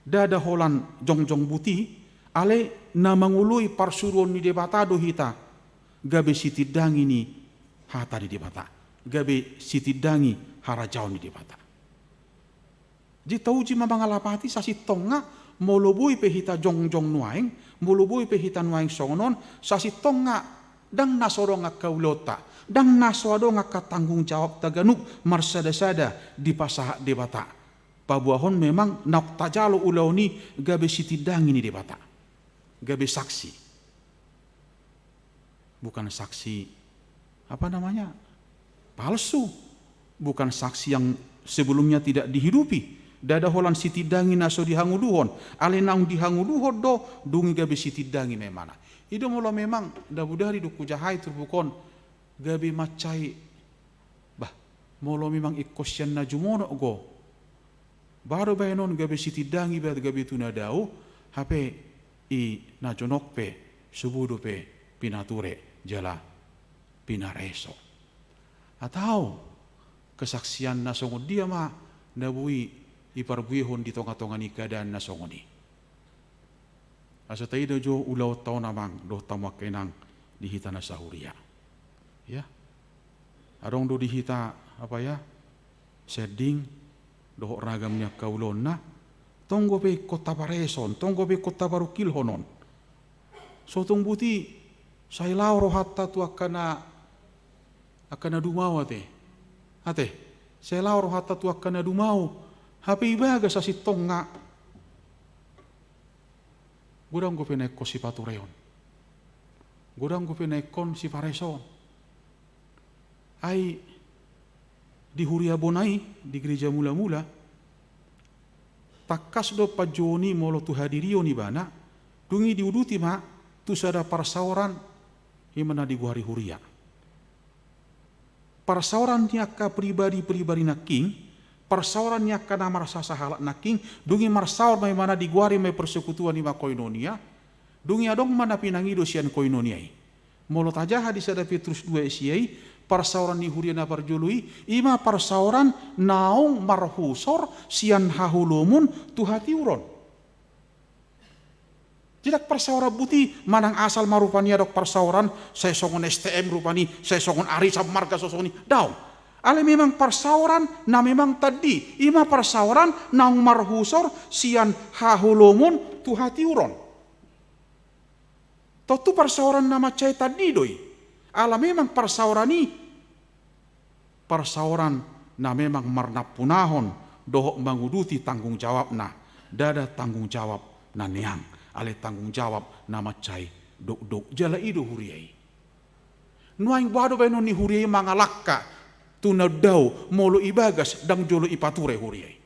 ndada holan jongjong buti, alai na mangoloi parsuruon ni Debata do hita, gabe sitindangi ni hata ni Debata, gabe sitindangi harajaon ni Debata. Jadi tauji ma mangalapati sasintongna, molo boi pe hita jongjong nuaeng, molo boi pe hita nuaeng songon on, sasintongna ndang na so adong angka ulaonta, ndang na so adong angka tanggung jawabta ganup marsadasada dipasahat Debata. Paboahon memang naung tajalo ulaon i gabe sitindangi ni Debata, gabe saksi. Bukan saksi, apa namanya, palsu. Bukan saksi yang sebelumnya tidak dihidupi. Ndada holan sitindangi na so dihangoluhon. Alai naung dihangoluhon do, dung i gabe sitindangi na imana. I do molo memang na bodari dungku jahai turpuk on gabe mansai, bah, molo memang ingkon sian na jumonok do, boha do baenon gabe sitindangi, bah, gabe tu na dao, hape i na jonok pe, sobu dope pinature jala pinareso. Atau kesaksian na songon dia ma na boi iparbuehon di tongatonga ni keadaan na songon i. Asa taida jo ulaonta on amang dohot hamu angka inang di hita na sahuria. Ya. Adong do di hita, apa ya, sending dohot ragam ni angka ulaonna, tong do pe ingkon tapareso on, tong do pe ingkon taparungkilhon on. So tung buti, sai laho rohanta tu angka na, angka na dumao ate. Ate, sai laho rohanta tu angka na dumao, hape i bagas sasintongna. Godang dope na ingkon sipatureon. Godang dope na ingkon siparesoon. Ai di huria bona i, di gereja mula-mula, tangkas do panjouon i molo tu hadirion ibana, dung i diuduti ma tu sada parsaoran, i ma na digoari huria. Parsaoran ni angka pribadi-pribadi nangkin, parsaoran ni angka na marsasahalak nangkin, dung i marsaor ma i ma na digoari ma i persekutuan i ma koinonia, dung i adong ma na pinangido sian koinonia i. Molo tajaha di sada Petrus dua sia i, parsaoran ni huria na parjolo i, i ma parsaoran naung marhusor sian haholomon tu hatiuron. Jadi parsaoran buti, manang asal ma rupani adong parsaoran, sai songon S T M rupani, sai songon arisan marga so songon i. Daong. Alai memang parsaoran na memang tandi, i ma parsaoran naung marhusor sian haholomon tu hatiuron. Tontu parsaoran na mansai tandi do i. Ala memang parsaoran i parsaoran na memang marnampunahon dohot manguduti tanggung jawabna, ndada tanggung jawab na neang, alai tanggung jawab na mansai dokdok. Jala i do huria i. Nuaeng boha do baenon ni huria i mangalangka tu na dao molo i bagas ndang jolo ipature huria i.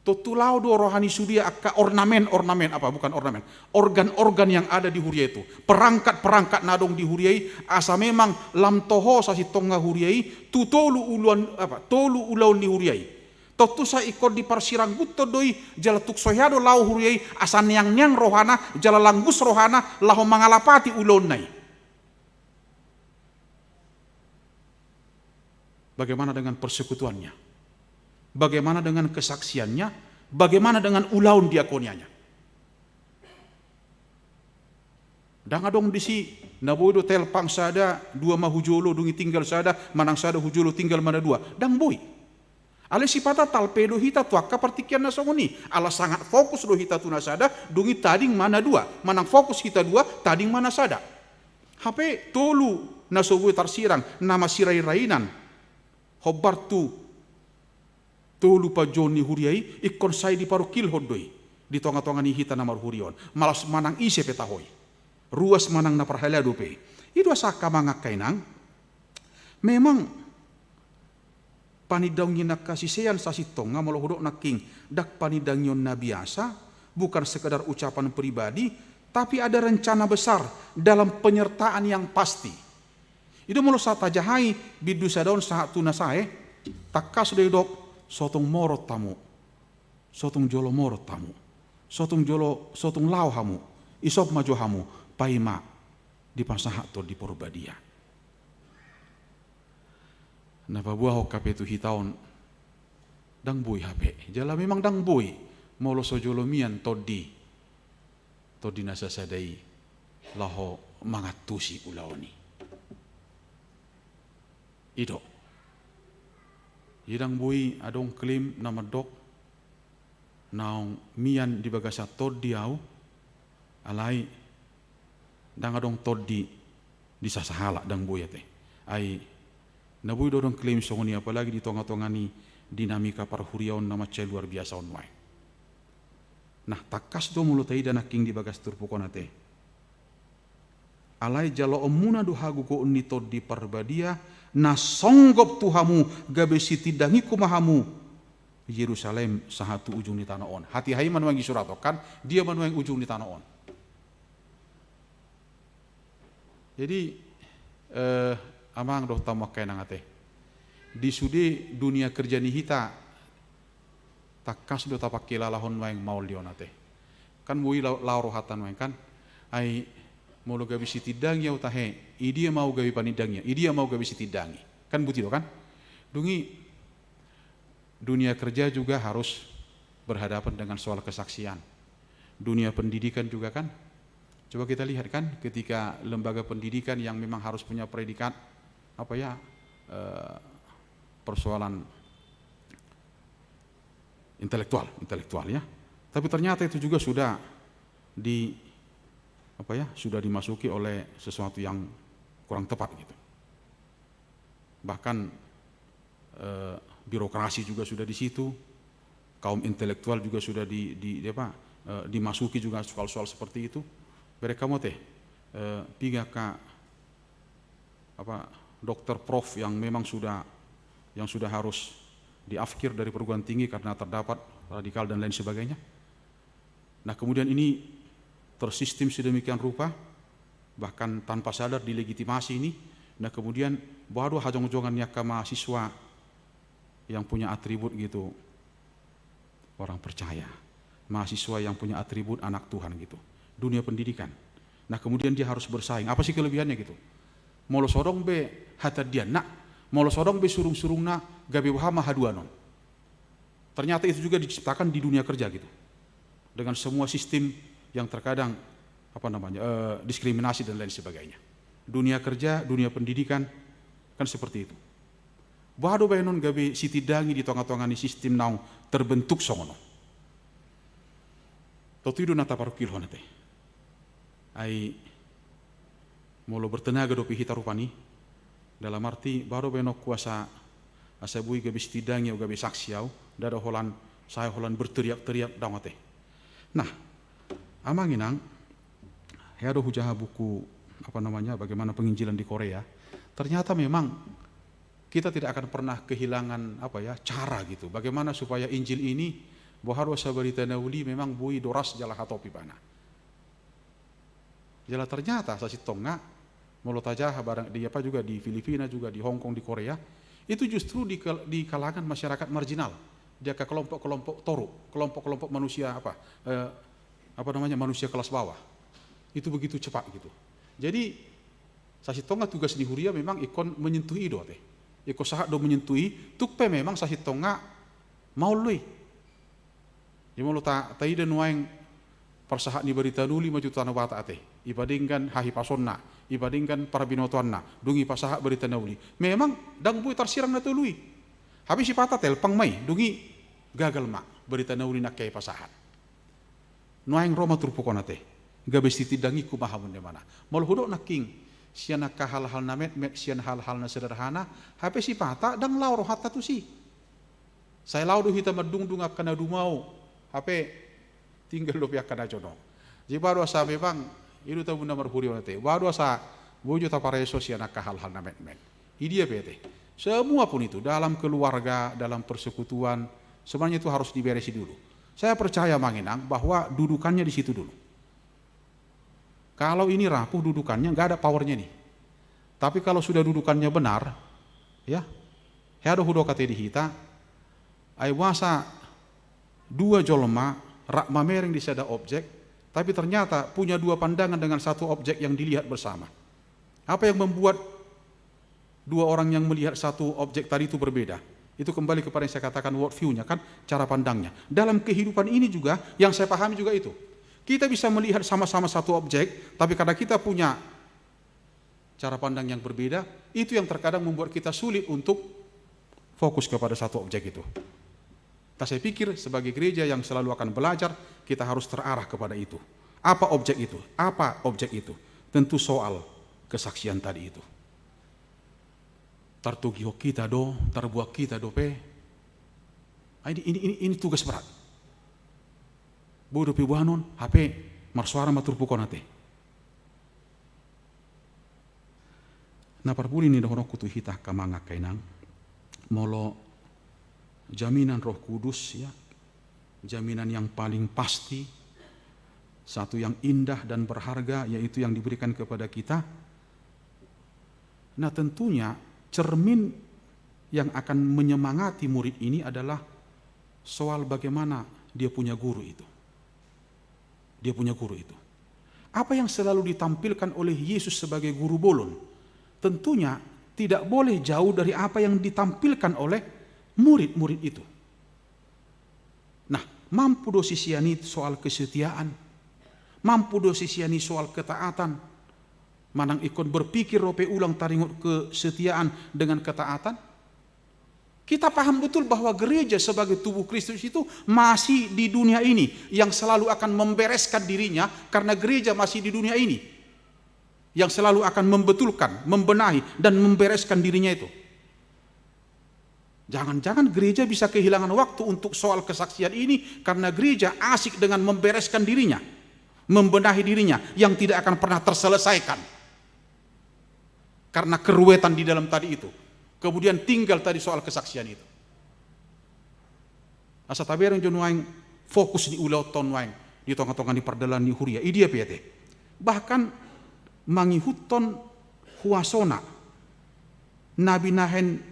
Tontu laho do roha ni sude angka ornamen-ornamen, apa, bukan ornamen, organ-organ yang ada di huria itu, perangkat-perangkat na adong di huria i, asa memang lam toho sasintongna huria i tu tolu ulaon, apa, tolu ulaon ni huria i. Tontu sai ingkon diparsirangguthon do i, jala tung so hea do laho huria i asa neang-neang rohana, jala langgus rohana laho mangalapati ulaonna i. Bagaimana dengan persekutuannya? Bagaimana dengan kesaksiannya? Bagaimana dengan ulaon diakonianya? Ndang adong disi, na boi do telpang sada, dua ma hu jolo, dung i tinggal sada, manang sada hu jolo tinggal ma na dua. Ndang boi. Alai sipata talpe do hita tu angka partingkian na songon i. Ala sangat fokus do hita tu na sada, dung i tading ma na dua. Manang fokus hita dua, tading ma na sada. Hape tolu Na so boi tarsirang, na masirairainan. Hombar tu tolu panjouon ni huria i, ingkon sai diparungkilhon do i di tongatonga ni hita na marhuria on. Malas manang ise pe taho i. Ruas manang na parhalado pe. I do asa angka amang angka inang. Memang panindangion ni angka sisean sasintongna, molo hudok nangkin, ndang panindangion na biasa, bukan sekedar ucapan pribadi, tapi ada rencana besar dalam penyertaan yang pasti. I do molo sa tajahai bindu sada on sahat tu na sae, tangkas do didok, so tung morot hamu, so tung jolo morot hamu, so tung jolo, so tung laho hamu, isop ma jo hamu, paima dipasahat Tondi Porbadia. Na paboahon hape tu hita on, ndang boi hape. Jala memang ndang boi, molo so jolo mian tondi, tondi na sasada i laho mangantusi ulaon i. I do. Jadi ndang boi adong klaim na mandok, naung mian di bagasan tondi ahu, alai ndang adong tondi di sasahalak, ndang boi ate. Ai na boi do adong klaim songon i, apalagi di tongatonga ni dinamika parhuriaon na mansai luar biasa on nuaeng. Nah, tangkas do molo taida nangkin di bagas turpuk on ate. Alai jaloonmuna do hagogoon ni Tondi Parbadia, na songgop tu hamu, gabe sitindangingku ma hamu, Jerusalem sahat tu ujung ni tano on. Hatiha i ma nuaeng disurathon kan, dia ma nuaeng ujung ni tano on. Jadi, eh, amang dohot hamu angka inang ate. Di sude dunia kerja ni hita, tangkas do tapangkilalahon nuaeng maol di on ate. Kan boi la-, laho rohanta nuaeng kan. Ai molo gabe sitindangi ahu tahe, i dia ma ahu gabe panindangi, i dia ma ahu gabe sitindangi. Kan boti do kan? Dung i dunia kerja juga harus berhadapan dengan soal kesaksian. Dunia pendidikan juga kan. Coba kita lihat kan, ketika lembaga pendidikan yang memang harus punya predikat, apa ya, eh, persoalan intelektual, intelektual ya. Tapi ternyata itu juga sudah di, apa ya, sudah dimasuki oleh sesuatu yang kurang tepat gitu. Bahkan, eh, birokrasi juga sudah di situ, kaum intelektual juga sudah di, di, di apa, eh, dimasuki juga soal-soal seperti itu. Mereka mau teh, eh, piga ka, apa, dokter prof yang memang sudah, yang sudah harus diafkir dari perguruan tinggi karena terdapat radikal dan lain sebagainya. Nah, kemudian ini tersistem sedemikian rupa, bahkan tanpa sadar dilegitimasi ini. Nah, kemudian baru hajong-jongan ni angka mahasiswa yang punya atribut gitu, orang percaya. Mahasiswa yang punya atribut anak Tuhan gitu. Dunia pendidikan. Nah, kemudian dia harus bersaing. Apa sih kelebihannya gitu? Molo so adong be hatandianna, molo so adong be surung-surungna, gabe boha ma haduan on. Ternyata itu juga diciptakan di dunia kerja gitu. Dengan semua sistem yang terkadang, apa namanya, eh, diskriminasi dan lain sebagainya. Dunia kerja, dunia pendidikan, kan seperti itu. Boha do baenon gabe sitindangi di tongatonga ni sistem naung terbentuk songon on. Tontu i do na taparungkilhon ate. Ai molo bertenaga dope hita rupani, dalam arti boha do baenonku asa, asa boi gabe sitindangi ahu, gabe saksi ahu, ndada holan, sae holan berteriak-teriak, daong ate. Nah, amang inang, hea do hujaha buku, apa namanya, bagaimana penginjilan di Korea. Ternyata memang kita tidak akan pernah kehilangan, apa ya, cara gitu. Bagaimana supaya Injil ini, boha do asa Barita na Uli memang boi doras jala hatop ibana. Jala ternyata sasintongna, molo tajaha barang di apa juga di Filipina juga, di Hong Kong, di Korea, itu justru di kal-, di kalangan masyarakat marginal, di angka kelompok-kelompok toru, kelompok-kelompok manusia apa, eh, apa namanya, manusia kelas bawah. Itu begitu cepat gitu. Jadi sasintongna tugas ni huria memang ingkon menyentuh i do ate. Ingkon sahat do menyentuh i, tung pe memang sasintongna maol do i. Jadi molo ta-, taida nuaeng parsahat ni Barita na Uli maju tu Tano Batak ate, ipadenggan hahipasonna, ipadenggan parbinotoanna, dung i pasahat Barita na Uli. Memang ndang boi tarsirang na tolu i. Hape sipata telpang ma i, dung i gagal ma Barita na Uli nangkin i pasahat. Nuaeng ro ma turpuk on ate, gabe sitindangingku ma hamu, ninna ibana. Molo hudok nangkin, sian angka hal-hal na metmet, sian hal-hal na sederhana, hape sipata ndang laho rohanta tusi. Sai laho do hita mandungdung angka na dumao, hape tinggal dope angka na jonok. Jadi boha do asa memang, i do tabuna marhuria on ate. Boha do asa boi jo tapareso sian angka hal-hal na metmet. Idia pe ate. Semua pun itu, dalam keluarga, dalam persekutuan, sebenarnya itu harus diberesi dulu. Saya percaya, Amang Inang, bahwa dudukannya di situ dulu. Kalau ini rapuh dudukannya, nggak ada powernya ini. Tapi kalau sudah dudukannya benar, ya, hea do hudok ate di hita, ai boasa dua jolma rap mamereng di sada objek, tapi ternyata punya dua pandangan dengan satu objek yang dilihat bersama. Apa yang membuat dua orang yang melihat satu objek tadi itu berbeda? Itu kembali kepada yang saya katakan world view-nya, kan, cara pandangnya. Dalam kehidupan ini juga, yang saya pahami juga itu. Kita bisa melihat sama-sama satu objek, tapi karena kita punya cara pandang yang berbeda, itu yang terkadang membuat kita sulit untuk fokus kepada satu objek itu. Nah, saya pikir sebagai gereja yang selalu akan belajar, kita harus terarah kepada itu. Apa objek itu? Apa objek itu? Tentu soal kesaksian tadi itu. Tartogihon hita do, tarbuat hita dope. Ah, ini, ini, ini, ini tugas berat. Boi dope boanon, hape marsoara ma turpuk on ate. Na parpudi ni dohononku tu hita angka amang angka inang, molo jaminan Roh Kudus, ya, jaminan yang paling pasti, satu yang indah dan berharga, yaitu yang diberikan kepada kita. Nah, tentunya cermin yang akan menyemangati murid ini adalah soal bagaimana dia punya guru itu. Dia punya guru itu. Apa yang selalu ditampilkan oleh Yesus sebagai guru bolon, tentunya tidak boleh jauh dari apa yang ditampilkan oleh murid-murid itu. Nah, mampu do sisian i soal kesetiaan? Mampu do sisian i soal ketaatan? Manang ingkon berpikir dope ulang taringot kesetiaan dengan ketaatan? Kita paham betul bahwa gereja sebagai tubuh Kristus itu masih di dunia ini, yang selalu akan membereskan dirinya karena gereja masih di dunia ini, yang selalu akan membetulkan, membenahi, dan membereskan dirinya itu. Jangan-jangan gereja bisa kehilangan waktu untuk soal kesaksian ini karena gereja asik dengan membereskan dirinya, membenahi dirinya yang tidak akan pernah terselesaikan. Karena keruwetan di dalam tadi itu. Kemudian tinggal tadi soal kesaksian itu. Asa tabereng jo nuaeng fokus ni ulaonta on nuaeng di tonga-tonga ni pardalanan ni huria. Idia pe ate. Bahkan mangihuthon huasona. Na binahen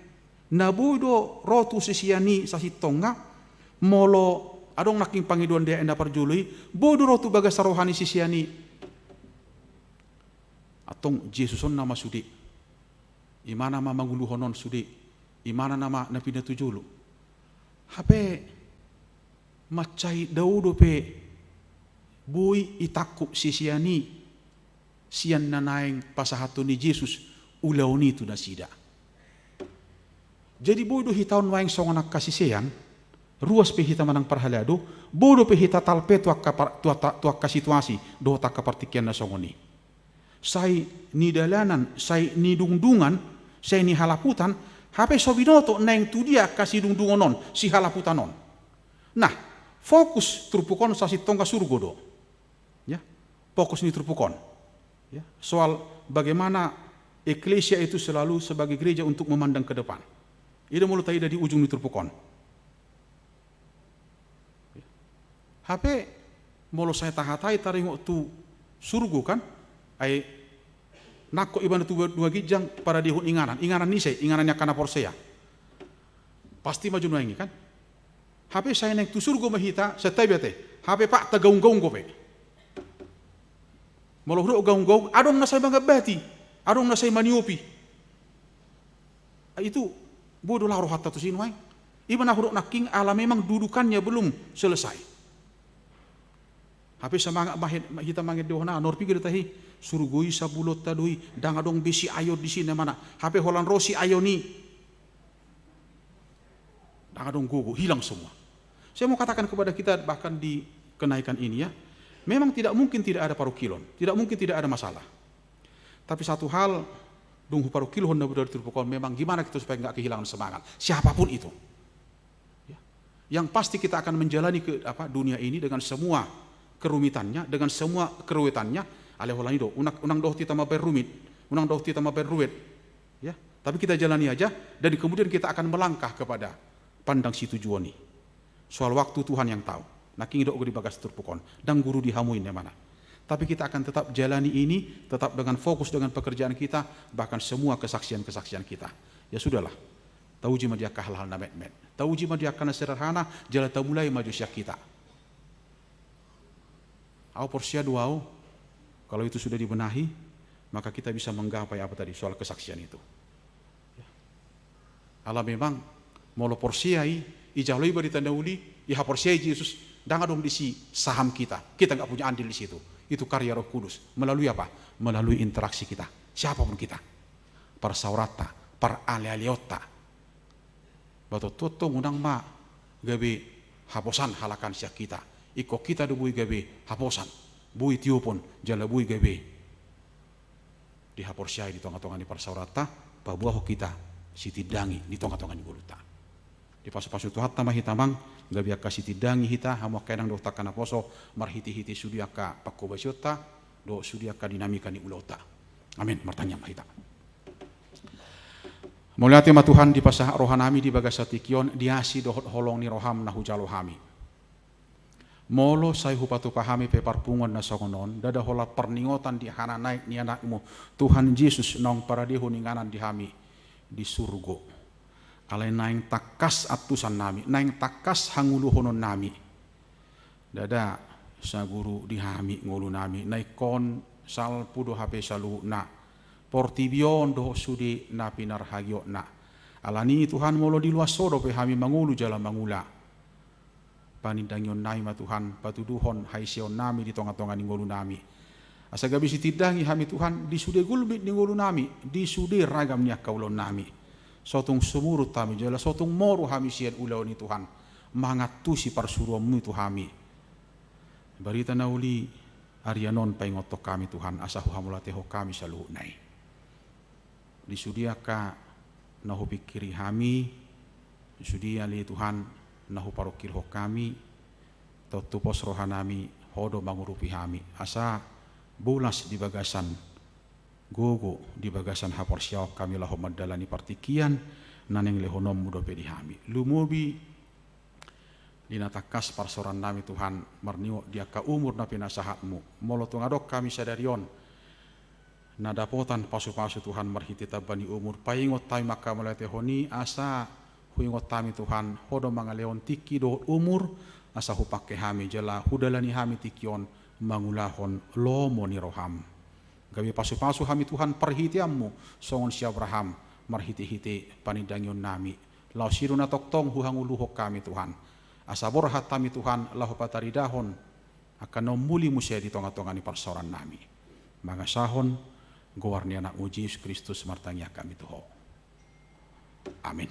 na boi do ro tu sisian i sasintongna, molo adong nangkin pangidoan di ayat na parjolo i, boi do ro tu bagasan roha ni sisian i. Antong Jesus on nama sude. Imana ma manguluhon on sude. Imana nama na pinatujolo. Hape mansai dao dope boi itangkup sisian i sian na naeng pasahathon ni Jesus ulaon i tu nasida. Jadi boi do hita on nuaeng songon angka sisean, ruas pe hita manang parhalado, boi dope hita talpe tu angka par-, tu angka, tu angka situasi dohot angka partingkian na songon i. Sai nidalanan, sai nidungdungan, sai nihalaputan, hape so binoto naeng tu dia angka sidungdungon on, sihalaputan on. Nah, fokus turpuk on sasintongna surgo do. Ya, fokus ni turpuk on. Ya, soal bagaimana eklesia itu selalu sebagai gereja untuk memandang ke depan. I do molo taida di ujung ni turpuk on. Hape molo sai tahatai taringot tu surgo kan, ai nangkok ibana tu dua, dua ginjang, padadehon inganan. Inganan ni ise? Inganan ni angka na porsea. Pasti ma jo nuaeng i kan. Hape sai naeng tu surgo ma hita, santabi ate. Hape Pak, tagaung-gaung dope. Molo hudok gaung-gaung, adong na sai mangambati, adong na sai maniopi. Itu boi do laho rohanta tusi nuaeng. I ma na hudok nangkin ala memang dudukannya belum selesai. Hape semangat ma hita mangendehon, na hurang piga do tahe, surgo i sabulonta do i, ndang adong be siayon disi na mana. Hape holan ro siayon i, ndang adong gogo, hilang semua. Saya mau katakan kepada kita bahkan di kenaikan ini ya, memang tidak mungkin tidak ada parungkilon, tidak mungkin tidak ada masalah. Tapi satu hal, dung huparungkilhon na bodari turpuk on, memang gimana kita supaya nggak kehilangan semangat. Siapapun itu. Ya. Yang pasti kita akan menjalani ke, apa, dunia ini dengan semua kerumitannya, dengan semua keruwetannya, alai holan i do, unang, unang dohot hita mambaen rumit, unang dohot hita mambaen ruwet. Ya. Tapi kita jalani aja, dan kemudian kita akan melangkah kepada pandang situjuon i. Soal waktu Tuhan yang tahu. Nangkin didok do di bagas turpuk on. Ndang guru di hamu i, na mana. Tapi kita akan tetap jalani ini, tetap dengan fokus dengan pekerjaan kita, bahkan semua kesaksian-kesaksian kita. Ya sudahlah. Tauji ma di angka hal-hal na metmet. Tauji ma di angka na sederhana, jala tamulai ma jo sian hita. Au porsea do au, kalau itu sudah dibenahi, maka kita bisa menggapai apa tadi, soal kesaksian itu. Ya. Ala memang, molo porsea i, ijalo i barita na uli, ihaporseai Jesus, ndang adong disi saham kita. Kita nggak punya andil di situ. Itu karya Roh Kudus. Melalui apa? Melalui interaksi kita. Siapapun kita. Parsaoranta, paralealeonta. Ba tontu tong unang ma gabe haposan halak an sian hita. Ingkon hita do boi gabe haposan, boi tiopon, jala boi gabe dihaporseai di tongatonga ni parsaoranta, paboahon hita sitindangi di tongatonga ni ngolunta. Dipasupasu Tuhanta ma hita, Amang, gabe angka sitindangi hita, hamu angka inang dohot angka naposo, marhitehite sude angka panghobasionta dohot sude angka dinamika ni ulaonta. Amin. Martangiang ma hita. Mauliate ma Tuhan, dipasahat rohanami di bagasan tingki on di asi dohot holong ni roham na hujalo hami. Molo sai hupatupa hami pe parpunguan na songon on, ndada holan parningotan di hananaek ni Anakmu, Tuhan Jesus, naung paradehon inganan di hami di surgo. Alai naeng tangkas antusannami, naeng tangkas hangoluhononnami. Ndada saguru di hami ngolunami, na ingkon salpu do hape saluhutna portibi on dohot sude na pinarhagiotna. Alani i Tuhan, molo di luas Ho dope hami mangolu jala mangula, panindangionnami ma Tuhan, patuduhon haiseonnami di tongatonga ni ngolunami. Asa gabe sitindangi hami Tuhan, di sude gulmit ni ngolunami, di sude ragam ni angka ulaonnami. So tung sumurut hami jala so tung moru hami sian ulaon i Tuhan, mangantusi parsuruonMu i tu hami. Barita na uli arian on paingothon hami Tuhan, asa huhamauliatehon hami saluhutna i. Di sude angka na hupingkiri hami, di sude ale Tuhan na huparungkilhon hami, tontu pos rohanami Ho do mangurupi hami, asa bolas di bagasan gogo, di bagasan haporseaon hami laho mandalani partingkian na naeng lehononMu dope di hami. Lumobi di na tangkas parsaorannami Tuhan, marningot di angka umur na pinasahatMu. Molo tung adong hami sadari on na dapotan pasupasu Tuhan marhite tamba ni umur, paingot hami ma angka mauliatehon i, asa huingot hami Tuhan, Ho do mangalehon tingki dohot umur, asa hupangke hami jala hudalani hami tingki on mangulahon lomo ni rohaM. Gabe pasupasu hami Tuhan parhiteanMu, songon si Abraham, marhitehite panindangionnami. Laos i do na tongtong huhangoluhon hami Tuhan. Asa borhat hami Tuhan, laho pataridahon angka na ummuli muse di tongatonga ni parsaorannami. Mangasahon goar ni AnakMu Jesus Kristus martangiang hami tu Ho. Amin.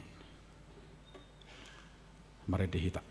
Marende hita.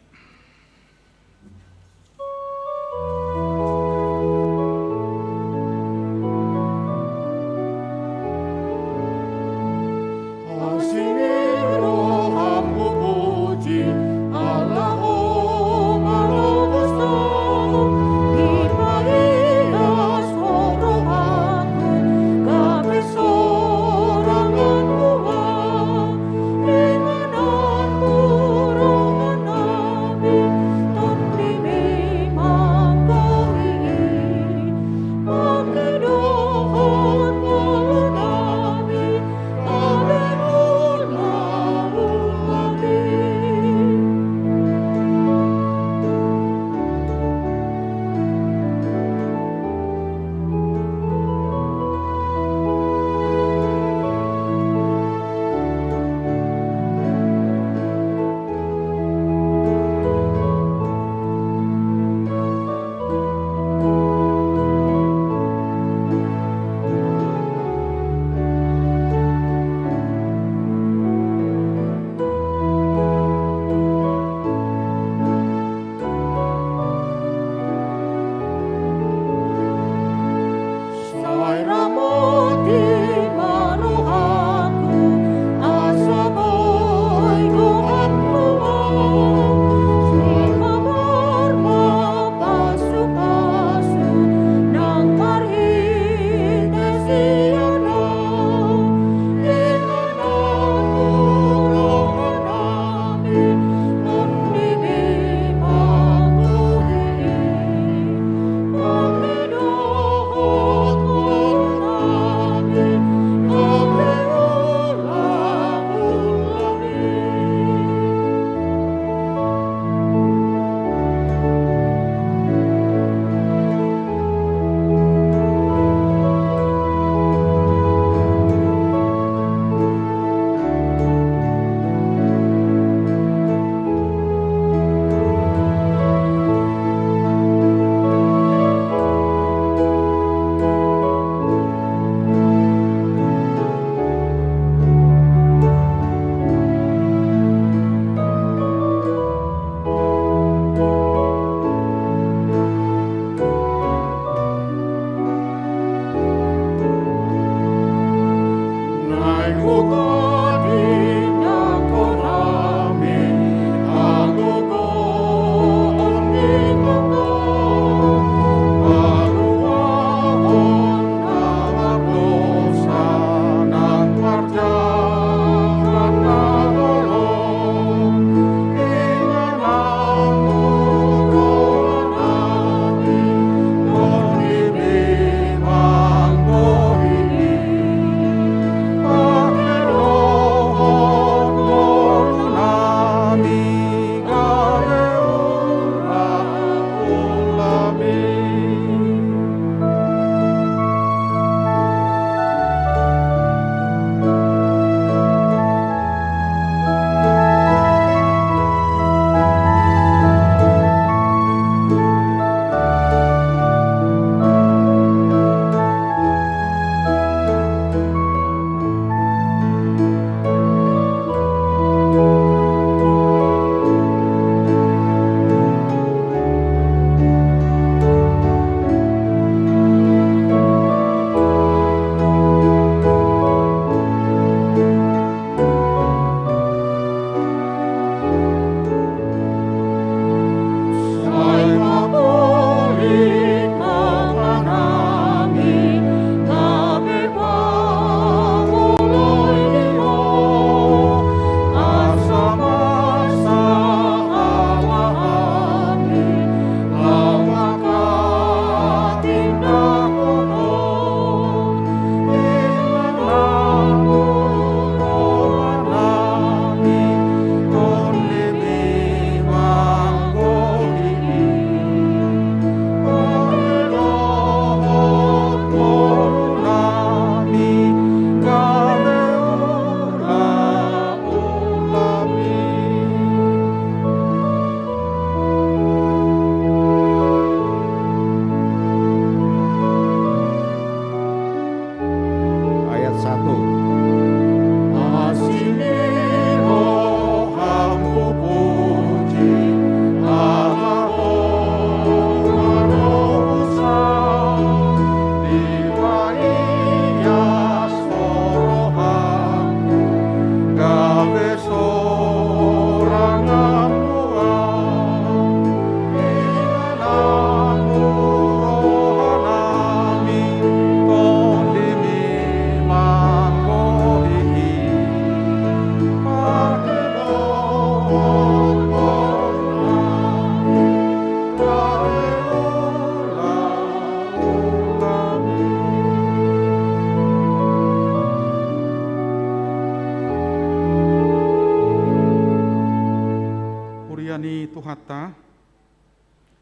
Ia ni Tuhanta,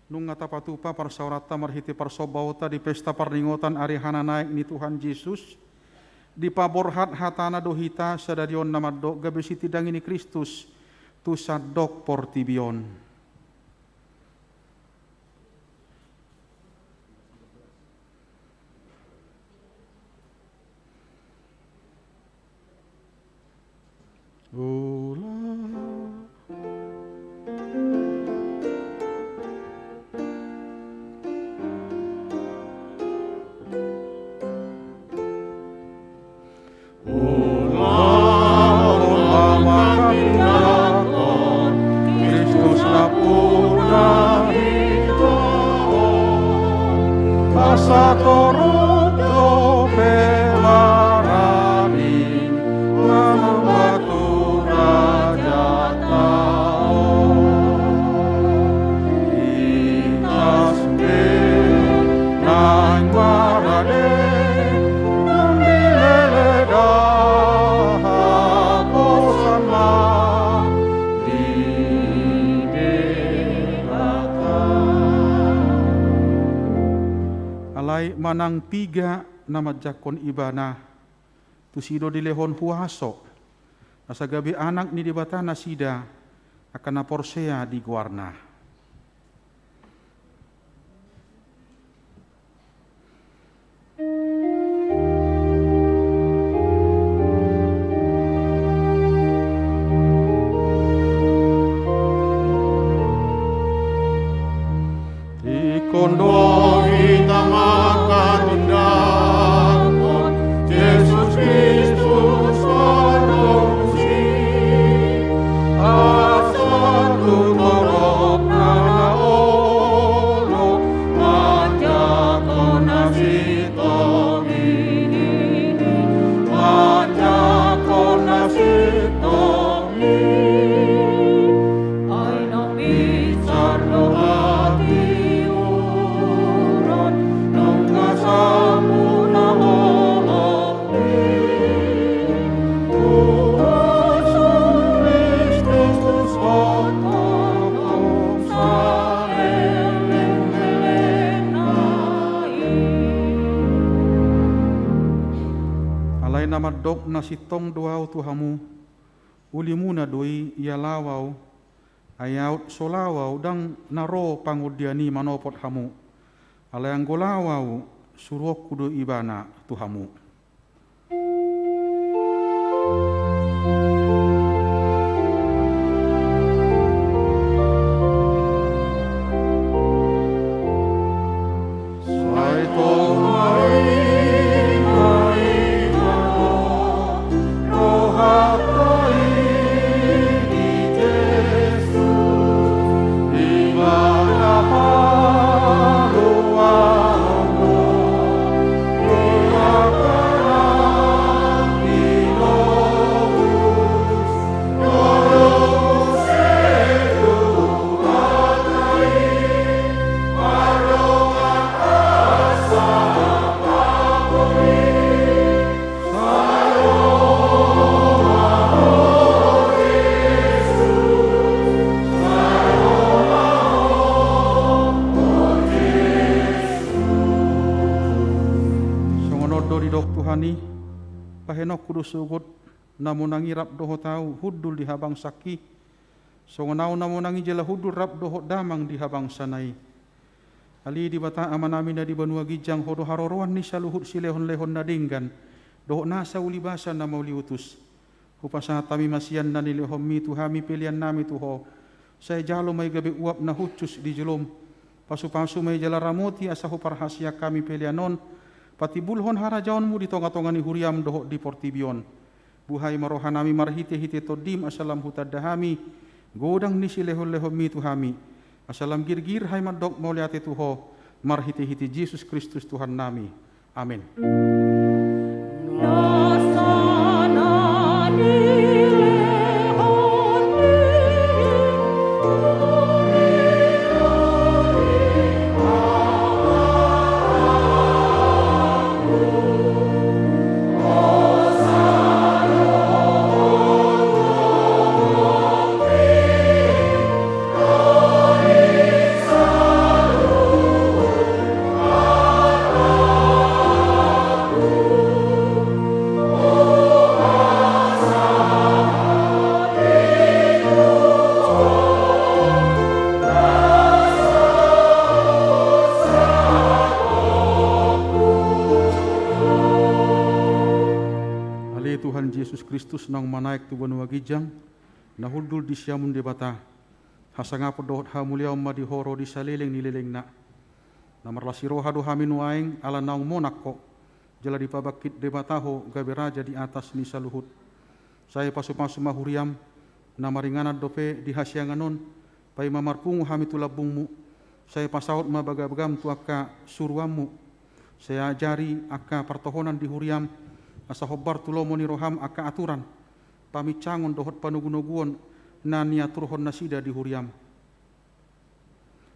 nunga tapatupa parsaoranta marhite parsombaonta di pesta parningotan ari hananaek ni Tuhan Jesus, dipaborhat hatana do hita sadari on na mandok gabe sitindangi ni Kristus tu sandok portibi on. Ula. Ula, ula mangkatindangkon Kristus nampuna hita on, asa torop dope barani manambatur raja ta on. Itas be naeng marade, nang dilele dahaposan ma di Debata. Alai manang piga na manjangkon Ibana, tusi do dilehon huaso, asa gabe anak ni Debata nasida, angka na porsea di goarna. Ingkon do hita mangkatindangkon Jesus Kristus pardomusi, asa tu torop na olo manjangkon na sintong i, manjangkon na sintong. Ai na pinsar do hatiuron, nunga sampu na holong i. Tuhan Kristus hotongkon saleleng-lelengna i. Alai na mandok na sintong do ahu tu hamu, ulimuna do i ia laho ahu, ai aut so laho ahu ndang na ro pangondian i manopot hamu. Alai anggo laho ahu, suruonku do ibana tu hamu. Sai tong maringaringa do rohanta i di Jesus, Ibana paluahon do di angka na tinobus. Songon on do didok Tuhan i, bahenonku do sogot na monang i rap dohot ahu hundul di habangsangki, songon ahu na monang i jala hundul rap dohot damang di habangsana i. Ale Debata Amanami na di banua ginjang, Ho do haroroan ni saluhut silehonlehon na denggan dohot nasa ulibasa na mauliutus. Hupasahat hami ma sian na nilehonMi tu hami peleannami tu Ho. Sai jalo ma i gabe uap na hushus di jolom. Pasupasu ma i jala ramoti asa huparhaseang hami pelean on patimbulhon harajaonMu di tongatonga ni huriaM dohot di portibi on. Buhai ma rohanami marhitehite TondiM asa lam hutanda hami godang ni silehonlehonMi tu hami, asa lam girgir hami mandok mauliate tu Ho marhitehite Jesus Kristus Tuhannami. Amen. Kristus naung manaek tu banua ginjang, na hundul di siamun Debata, hasangapon dohot hamuliaon ma di ho ro di saleleng ni lelengna. Na marlas ni roha do hami nuaeng ala naung monang ho, jala dipabangkit Debata ho gabe raja di atas ni saluhut. Sai pasupasu ma huriam, na maringanan dope di hasiangan on, paima marpungu hami tu lambungmu. Sai pasaut ma bagabagam tu angka suruanmu. Sai ajari angka partohonan di huriam, asa hombar tu lomo ni roham angka aturan, paminsangon dohot panogunoguon na niaturhon nasida di huriam.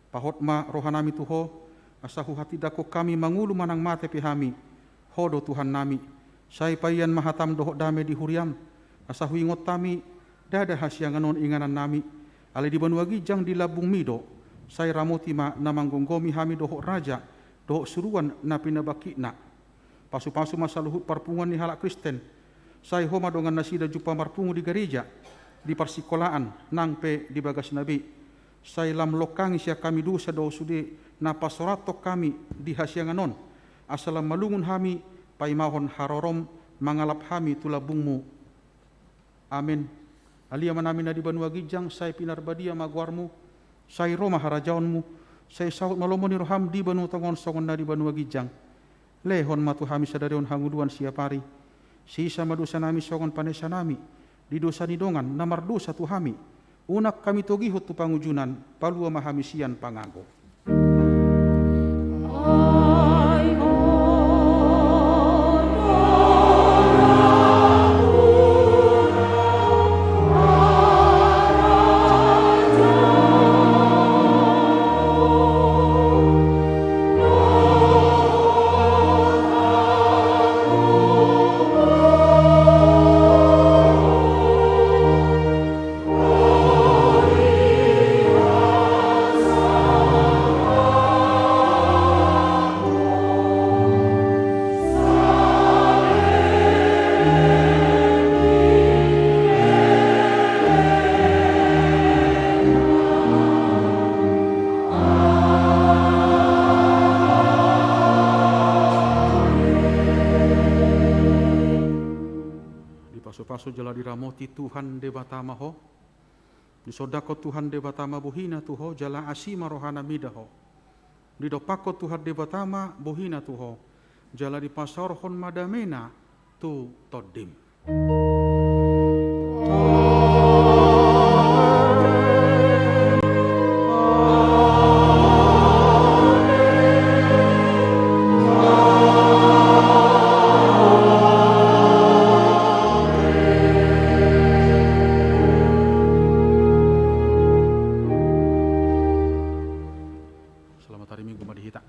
Pahot ma rohanami tu ho, asa huhatindangkon hami mangolu manang mate pe hami, ho do Tuhannami. Sai paian ma hatam dohot dame di huriam, asa huingot hami, ndada hasiangan on inganannami. Alai di banua ginjang di lambungmi do, sai ramoti ma na manggomgomi hami dohot raja, dohot suruan na pinabangkitna. Pasupasu ma saluhut parpunguan ni halak Kristen. Sai ho ma dongan nasida jumpa marpungu di gareja, di parsikolaan, nang pe di bagasna be. Sai lam longkangi sian hami dosa dohot sude na pasorathon hami di hasiangan on. Asa lam malungun hami paimahon harorom mangalap hami tu lambungmu. Amen. Ale Amanami na di banua ginjang, sai pinarbadia ma goarmu, sai ro ma harajaonmu, sai saut ma lomo ni roham di banua tonga on songon na di banua ginjang. Lehon ma tu hami sadari on hangoluan siapari. Sesa ma dosanami songon panesanami di dosa ni dongan na mardosa tu hami. Unang hami togihon tu pangunjunan, palua ma hami sian pangago. Dipasupasu jala diramoti Tuhan Debata ma ho. Disondangkon Tuhan Debata ma bohina tu ho, jala asi ma rohana mida ho. Didompakkon Tuhan Debata ma bohina tu ho, jala dipasaorhon ma damena tu tondim. Selamat hari Minggu ma di hita.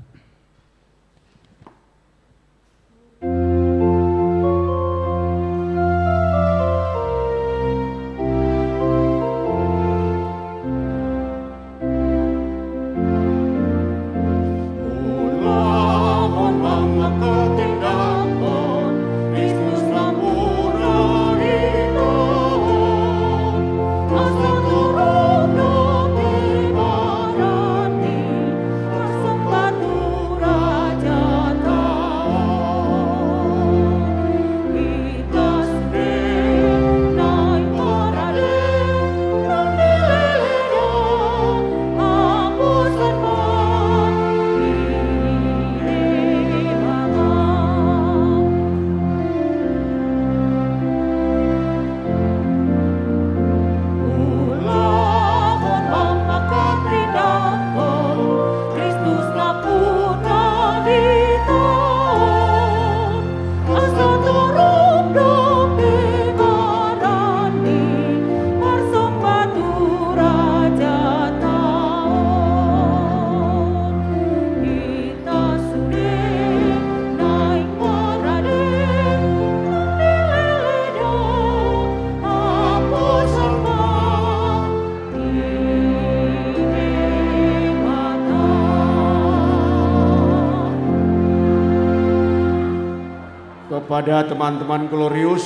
Kepada teman-teman Glorious,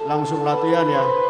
langsung latihan ya.